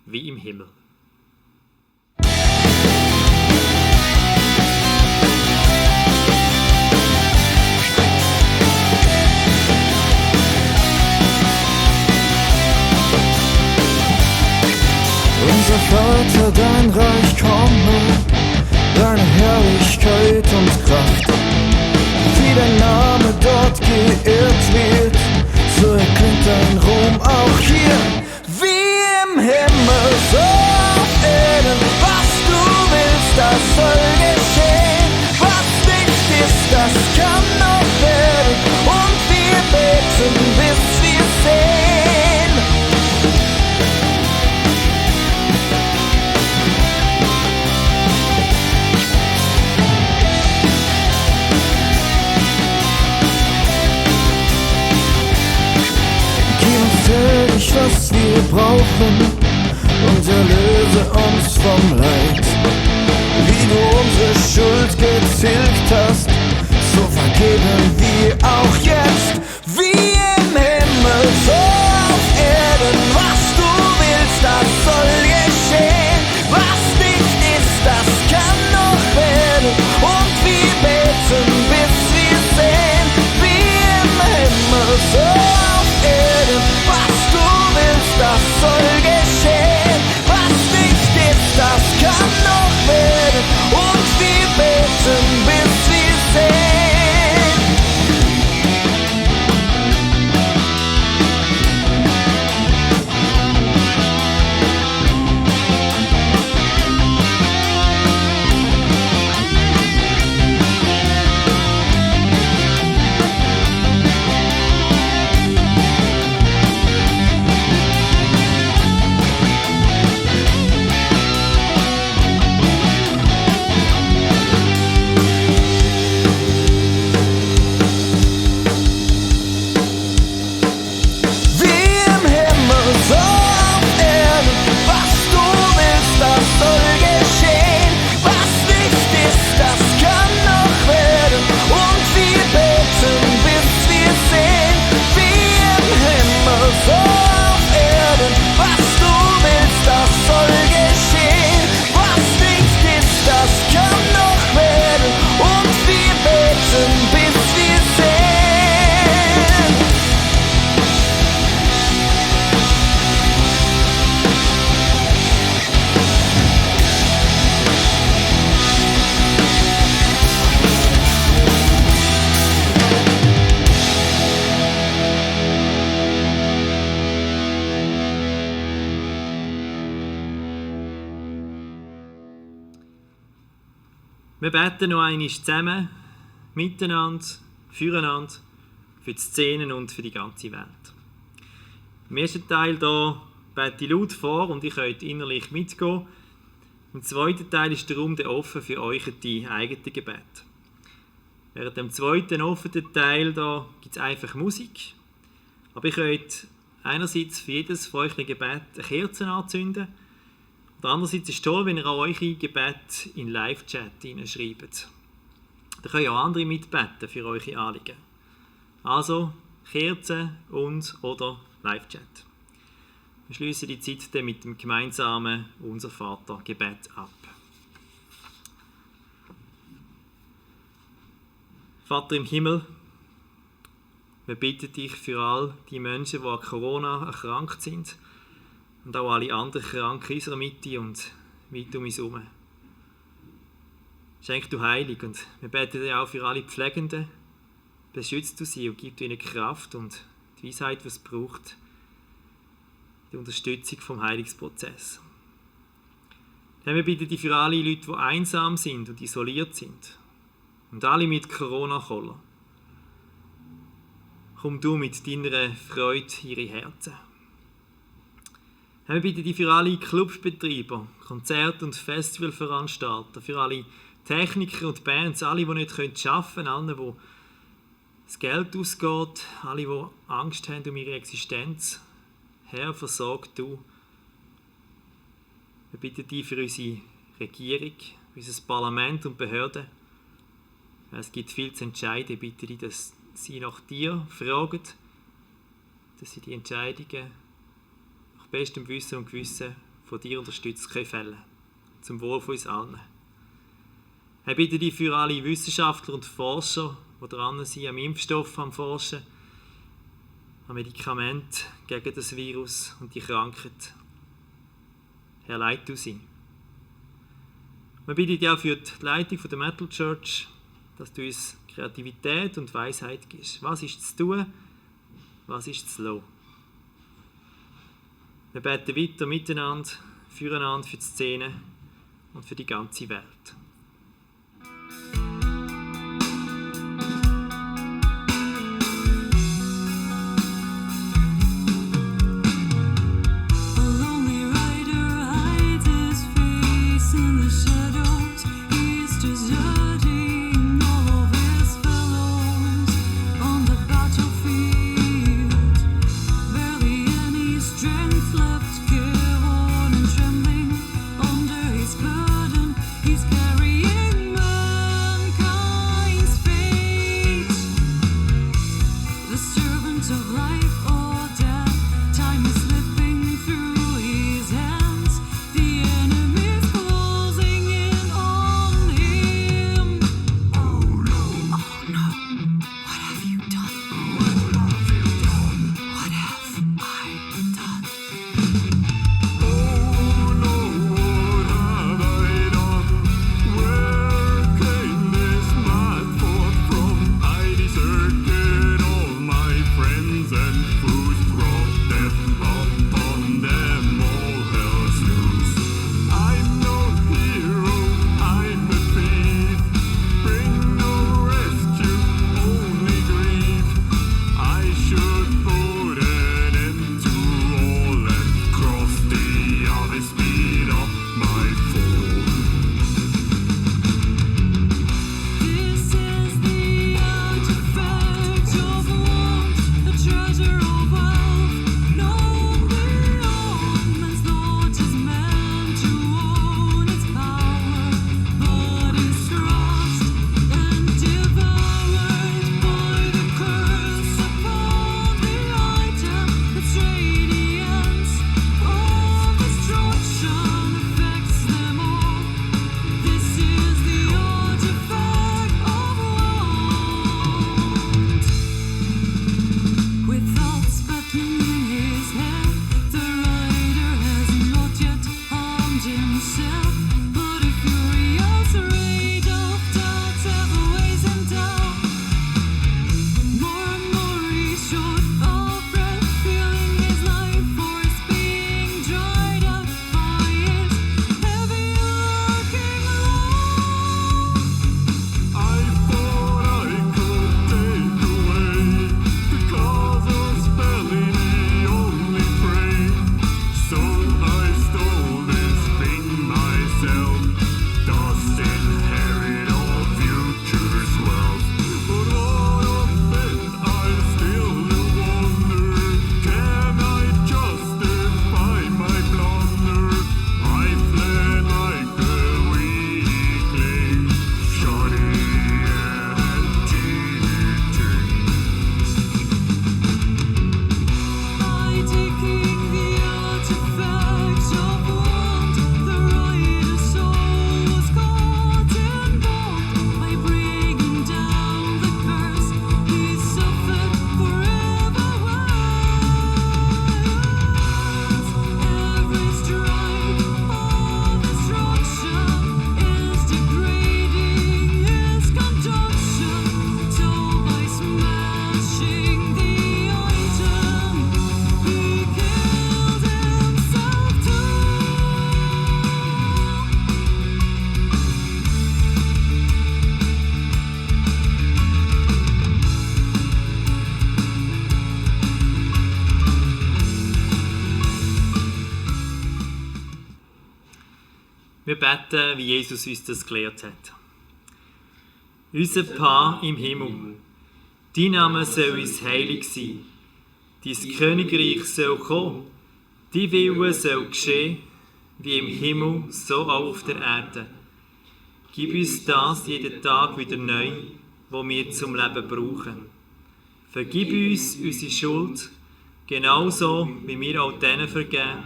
wie im Himmel. Unser Vater, dein Reich komme, deine Herrlichkeit und Kraft. Wie dein Name dort geehrt wird, so erklingt dein Ruhm auch hier. Wie im Himmel, so auf Erden, was du willst, das soll geschehen. Was nicht ist, das kann noch werden, und wir beten, bis wir sehen. Täglich, was wir brauchen, erlöse uns vom Leid. Wie du unsere Schuld getilgt hast, so vergeben wir auch jetzt. Wie im Himmel, so auf Erden. Was du willst, das soll geschehen. Was nicht ist, das kann noch werden. Und wir beten, bis wir sehen. Wie im Himmel, so auf Erden. Was du willst, das soll geschehen. Was nicht ist, das kann noch werden. Und wir beten, bis wir sehen. Wir beten noch einmal zusammen, miteinander, füreinander, für die Szenen und für die ganze Welt. Im ersten Teil hier bete ich laut vor und ihr könnt innerlich mitgehen. Im zweiten Teil ist der Raum offen für euch die eigenen Gebete. Während dem zweiten offenen Teil gibt es einfach Musik. Aber ihr könnt einerseits für jedes von euch Gebet eine Kerze anzünden. Und andererseits ist es toll, wenn ihr auch eure Gebete in Live-Chat hineinschreibt. Da können auch andere mitbeten für eure Anliegen. Also Kerzen und oder Live-Chat. Wir schließen die Zeit dann mit dem gemeinsamen Unser Vater Gebet ab. Vater im Himmel, wir bitten dich für all die Menschen, die an Corona erkrankt sind und auch alle anderen Kranken in unserer Mitte und weit um uns herum. Schenk du Heilung und wir beten dir auch für alle Pflegenden. Beschützt du sie und gib ihnen Kraft und die Weisheit, was es braucht, die Unterstützung vom Heilungsprozess. Herr, wir bitten dich für alle Leute, die einsam sind und isoliert sind und alle mit Corona-Koller. Komm du mit deiner Freude in ihre Herzen. Herr, wir bitten dich für alle Clubbetreiber, Konzert- und Festivalveranstalter, für alle Techniker und Bands, alle, die nicht arbeiten können, allen, wo das Geld ausgeht, alle, die Angst haben um ihre Existenz. Herr, versorg du. Wir bitten dich für unsere Regierung, unser Parlament und Behörden. Es gibt viel zu entscheiden. Ich bitte dich, dass sie nach dir fragen, dass sie die Entscheidungen nach bestem Wissen und Gewissen von dir unterstützt können fällen. Zum Wohl von uns allen. Ich bitte dich für alle Wissenschaftler und Forscher, die dran sind, am Impfstoff am Forschen, am Medikament gegen das Virus und die Krankheit. Herr, leit du sie. Wir bitten dich auch für die Leitung der Metal Church, dass du uns Kreativität und Weisheit gibst. Was ist zu tun? Was ist zu lassen? Wir beten weiter miteinander, füreinander für die Szene und für die ganze Welt. Trembling Wir beten, wie Jesus uns das gelehrt hat. Unser Paar im Himmel, dein Name soll uns heilig sein. Dein Königreich soll kommen, dein Wille soll geschehen, wie im Himmel, so auch auf der Erde. Gib uns das jeden Tag wieder neu, was wir zum Leben brauchen. Vergib uns unsere Schuld, genauso wie wir auch denen vergeben,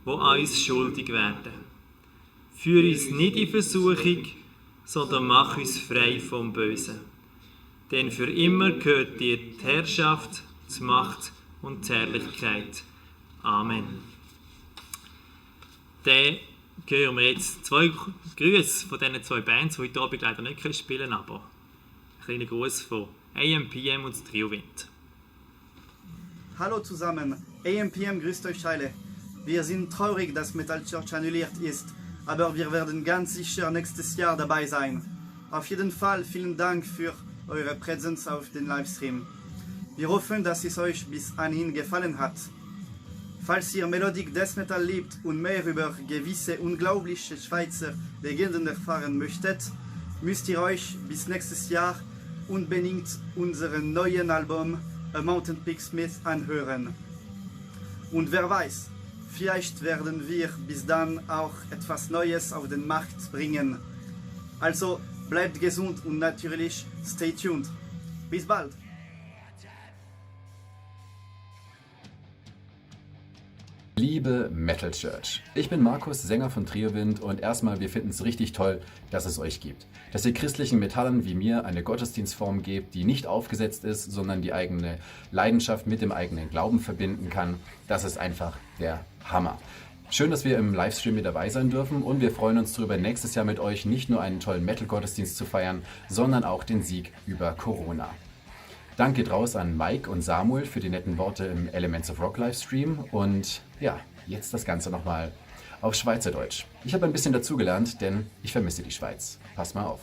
die an uns schuldig werden. Führ uns nicht in Versuchung, sondern mach uns frei vom Bösen. Denn für immer gehört dir die Herrschaft, die Macht und die Herrlichkeit. Amen. Dann hören wir jetzt 2 Grüße von diesen 2 Bands, die heute Abend leider nicht spielen können, aber ein kleiner Gruß von AMPM und Trio Wind. Hallo zusammen, AMPM grüßt euch alle. Wir sind traurig, dass Metal Church annulliert ist, aber wir werden ganz sicher nächstes Jahr dabei sein. Auf jeden Fall vielen Dank für eure Präsenz auf den Livestream. Wir hoffen, dass es euch bis anhin gefallen hat. Falls ihr Melodic Death Metal liebt und mehr über gewisse unglaubliche Schweizer Legenden erfahren möchtet, müsst ihr euch bis nächstes Jahr unbedingt unseren neuen Album A Mountain Peak Smith anhören. Und wer weiß, vielleicht werden wir bis dann auch etwas Neues auf den Markt bringen. Also bleibt gesund und natürlich stay tuned. Bis bald! Liebe Metal Church, ich bin Markus, Sänger von Trio Wind und erstmal, wir finden es richtig toll, dass es euch gibt. Dass ihr christlichen Metallern wie mir eine Gottesdienstform gebt, die nicht aufgesetzt ist, sondern die eigene Leidenschaft mit dem eigenen Glauben verbinden kann, das ist einfach der Hammer. Schön, dass wir im Livestream mit dabei sein dürfen und wir freuen uns darüber, nächstes Jahr mit euch nicht nur einen tollen Metal-Gottesdienst zu feiern, sondern auch den Sieg über Corona. Dank geht raus an Mike und Samuel für die netten Worte im Elements of Rock Livestream und ja, jetzt das Ganze nochmal auf Schweizerdeutsch. Ich habe ein bisschen dazugelernt, denn ich vermisse die Schweiz. Pass mal auf.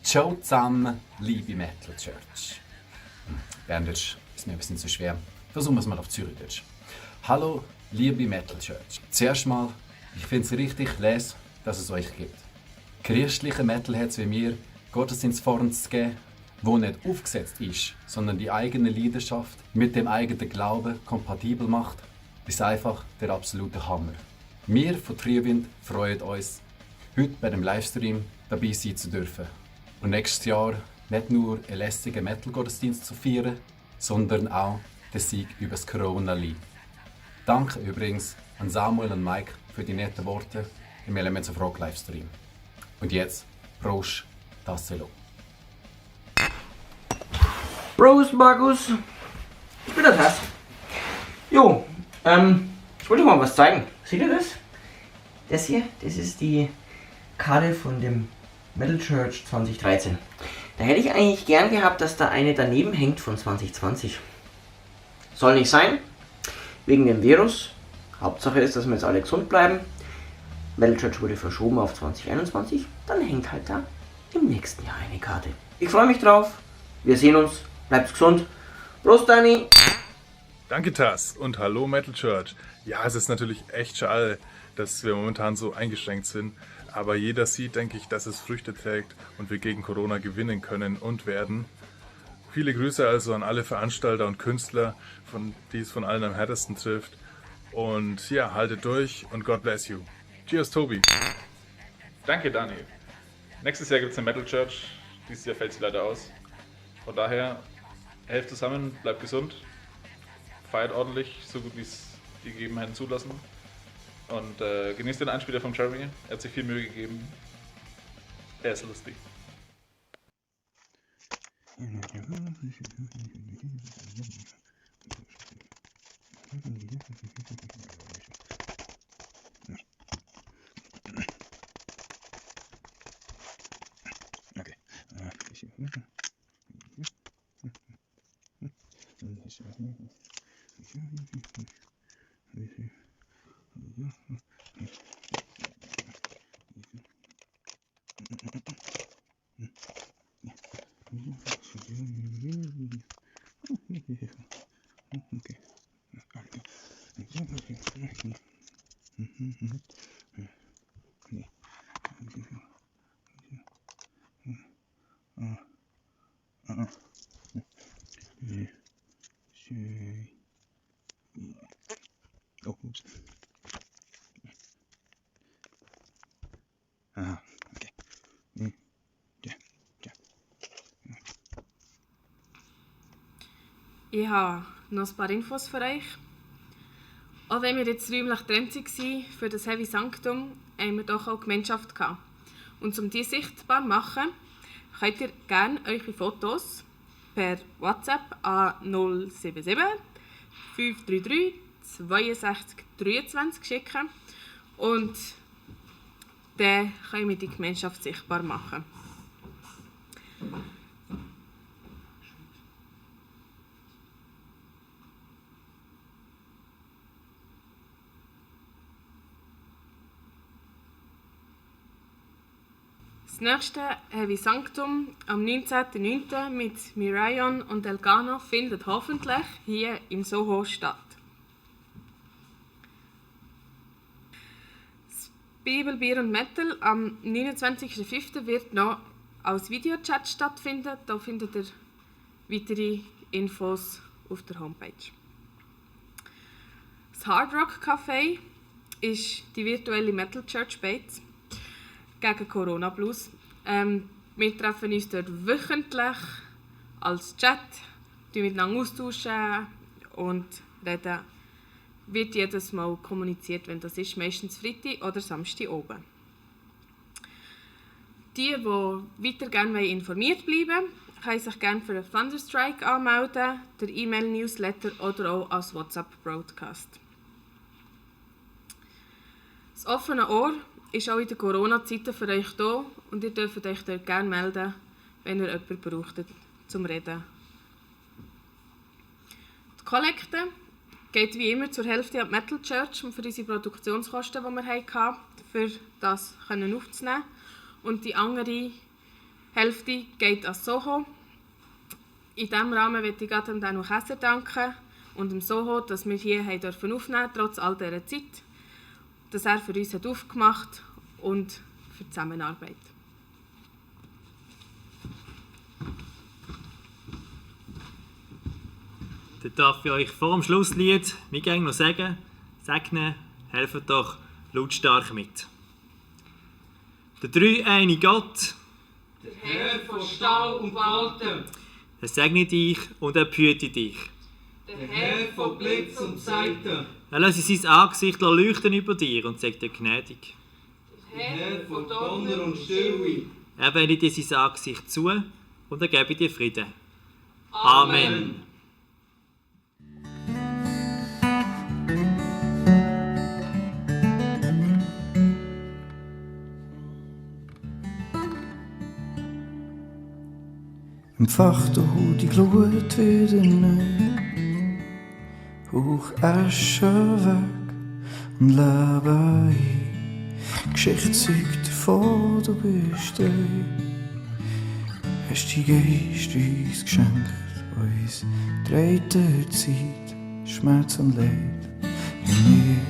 Ciao zusammen, liebe Metal Church. Berndeutsch ist mir ein bisschen zu schwer. Versuchen wir es mal auf Zürichdeutsch. Hallo, liebe Metal Church. Zuerst mal, ich finde es richtig les, dass es euch gibt. Christliche Metalheads wie mir Gottesdienstformen zu geben, wo nicht aufgesetzt ist, sondern die eigene Leidenschaft mit dem eigenen Glauben kompatibel macht, ist einfach der absolute Hammer. Wir von Trio Wind freuen uns, heute bei dem Livestream dabei sein zu dürfen. Und nächstes Jahr nicht nur einen lässigen Metal-Gottesdienst zu feiern, sondern auch den Sieg über das Corona-Li. Danke übrigens an Samuel und Mike für die netten Worte im Elements of Rock Livestream. Und jetzt, Prost, Tasselo. Prost, Markus. Ich bin der Tass. Jo, ich wollte mal was zeigen. Seht ihr das? Das hier, das ist die Karte von dem Metal Church 2013. Da hätte ich eigentlich gern gehabt, dass da eine daneben hängt von 2020. Soll nicht sein, wegen dem Virus. Hauptsache ist, dass wir jetzt alle gesund bleiben. Metal Church wurde verschoben auf 2021. Dann hängt halt da im nächsten Jahr eine Karte. Ich freue mich drauf. Wir sehen uns. Bleibt gesund. Prost, Dani. Danke, Tass. Und hallo, Metal Church. Ja, es ist natürlich echt schade, dass wir momentan so eingeschränkt sind. Aber jeder sieht, denke ich, dass es Früchte trägt und wir gegen Corona gewinnen können und werden. Viele Grüße also an alle Veranstalter und Künstler, die es von allen am härtesten trifft. Und ja, haltet durch und God bless you. Cheers, Tobi. Danke, Dani. Nächstes Jahr gibt es eine Metal Church. Dieses Jahr fällt sie leider aus. Von daher, helft zusammen, bleibt gesund, feiert ordentlich, so gut wie es die Gegebenheiten zulassen. Und genießt den Einspieler von Jeremy. Er hat sich viel Mühe gegeben. Er ist lustig. Oh, oops. Ah, okay. Ja. Ich habe noch ein paar Infos für euch. Auch wenn wir jetzt räumlich getrennt waren für das Heavy Sanctum, haben wir doch auch Gemeinschaft gehabt. Und um diese sichtbar zu machen, könnt ihr gerne eure Fotos per WhatsApp an 077 533 62 23 schicken und dann können wir die Gemeinschaft sichtbar machen. Das nächste Heavy Sanctum am 19.09. mit Miriam und Elgano findet hoffentlich hier im Soho statt. Das Bibel, Bier und Metal am 29.05. wird noch als Videochat stattfinden. Da findet ihr weitere Infos auf der Homepage. Das Hard Rock Café ist die virtuelle Metal Church Bates gegen Corona Blues. Wir treffen uns dort wöchentlich als Chat, miteinander austauschen und reden. Wird jedes Mal kommuniziert, wenn das ist, meistens Freitag oder Samstag oben. Die weiter gerne informiert bleiben wollen, können sich gerne für den Thunderstrike anmelden, der E-Mail-Newsletter oder auch als WhatsApp-Broadcast. Das offene Ohr ist auch in den Corona-Zeiten für euch da und ihr dürft euch dort gerne melden, wenn ihr jemanden braucht zum Reden. Die Kollekte geht wie immer zur Hälfte an die Metal Church für unsere Produktionskosten, die wir hatten, für das aufzunehmen. Und die andere Hälfte geht an Soho. In diesem Rahmen möchte ich gerade Daniel Käser danken und dem Soho, dass wir hier aufnehmen durften, trotz all dieser Zeit, dass er für uns aufgemacht hat und für die Zusammenarbeit. Dann darf ich euch vor dem Schlusslied noch sagen, segnen, helfen doch lautstark mit. Der dreieinige Gott, der Herr von Stahl und Walten, er segne dich und er behüte dich. der Herr von Blitz und Zeiten, Er lasse sein Angesicht leuchten über dir und sagt dir gnädig. der Herr von Donner und Stille, Er wende dir sein Angesicht zu und er gebe dir Frieden. Amen. Entfacht du die Glut wieder neu, hoch Asche weg und lebe ein. Geschichte zeugt davon, du bist da. Hast die Geist uns geschenkt, uns dreht der Zeit, Schmerz und Leid. Und nicht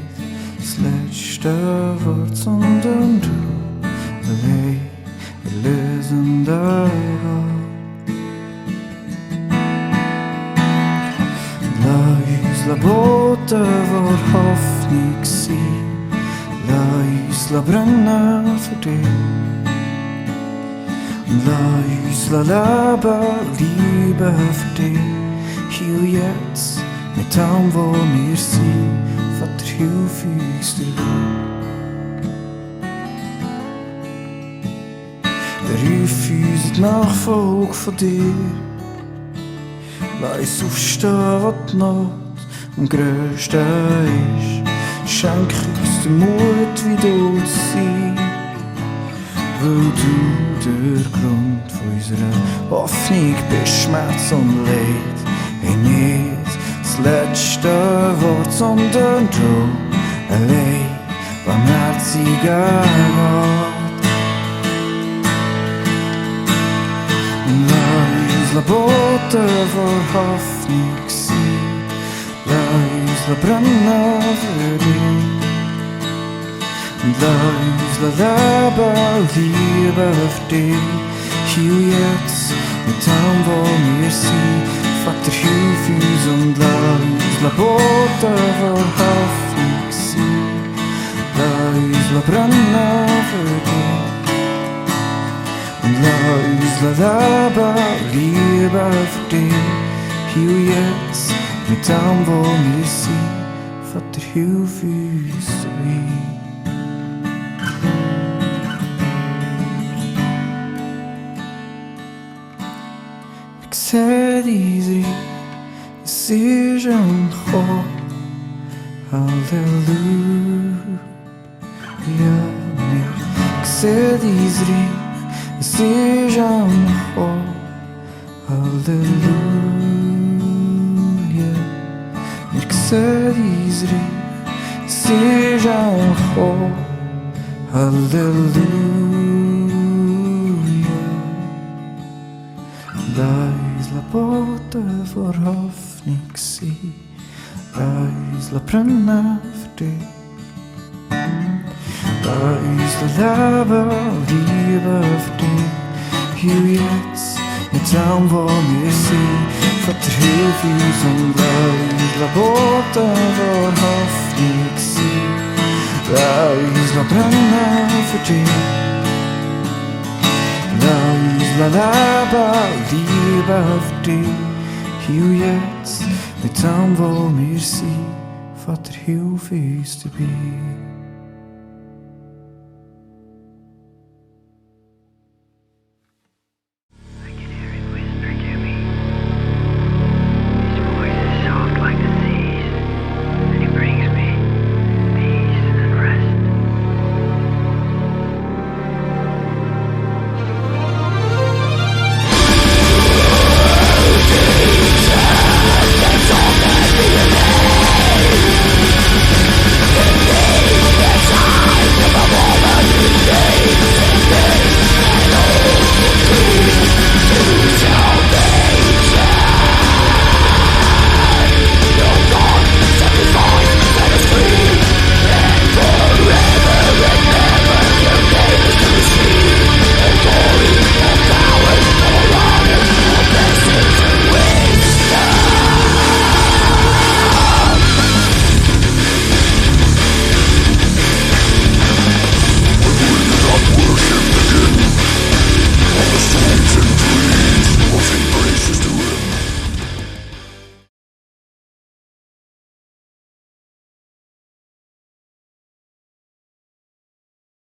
das letzte Wort, sondern du allein, erlösender Gott. Lass uns Bote vor Hoffnung sein, lass uns brennen für dich. Und lass uns leben, lieben für dich. Hier und jetzt, mit dem, wo wir sind, Vater, hilf uns durch. Beruf uns in die Nachfolge von dir. Lass uns aufstehen, wo die Not am grössten ist. Schenk uns den Mut, wie du zu sein, weil du der Grund von unserer Hoffnung bist. Schmerz und Leid, hey, nicht das letzte Wort, sondern du allein, barmherziger Gott. Lass uns Bote vor Hoffnung sein, lass uns brennen für dich. Und lass uns leben, Liebe auf dich, hier und jetzt, mit allem, wo wir sind. Vater, hilf uns und lass Boten vor Hoffnung sein. Lass brennen für dich. Und lass uns leben, Liebe auf dich, hier und jetzt, mit allem, wo wir sind. Vater, hilf uns so weit. Ich sehe dein Reich, es ist am Kommen. Halleluja, ich sehe dein Reich, es ist am Kommen. Halleluja, ich sehe dein Reich, es ist am Kommen. Halleluja, lass Boten vor Hoffnung sein, lass brennen für dich. Lass leben, Liebe auf dich, hier und jetzt, mit allem, wo wir sind. Vater, hilf uns und lass Boten vor Hoffnung sein. Lass brennen für dich. Lass leben, Liebe auf dich, hier und jetzt, mit allem, wo wir sind. Vater, hilf uns dabei.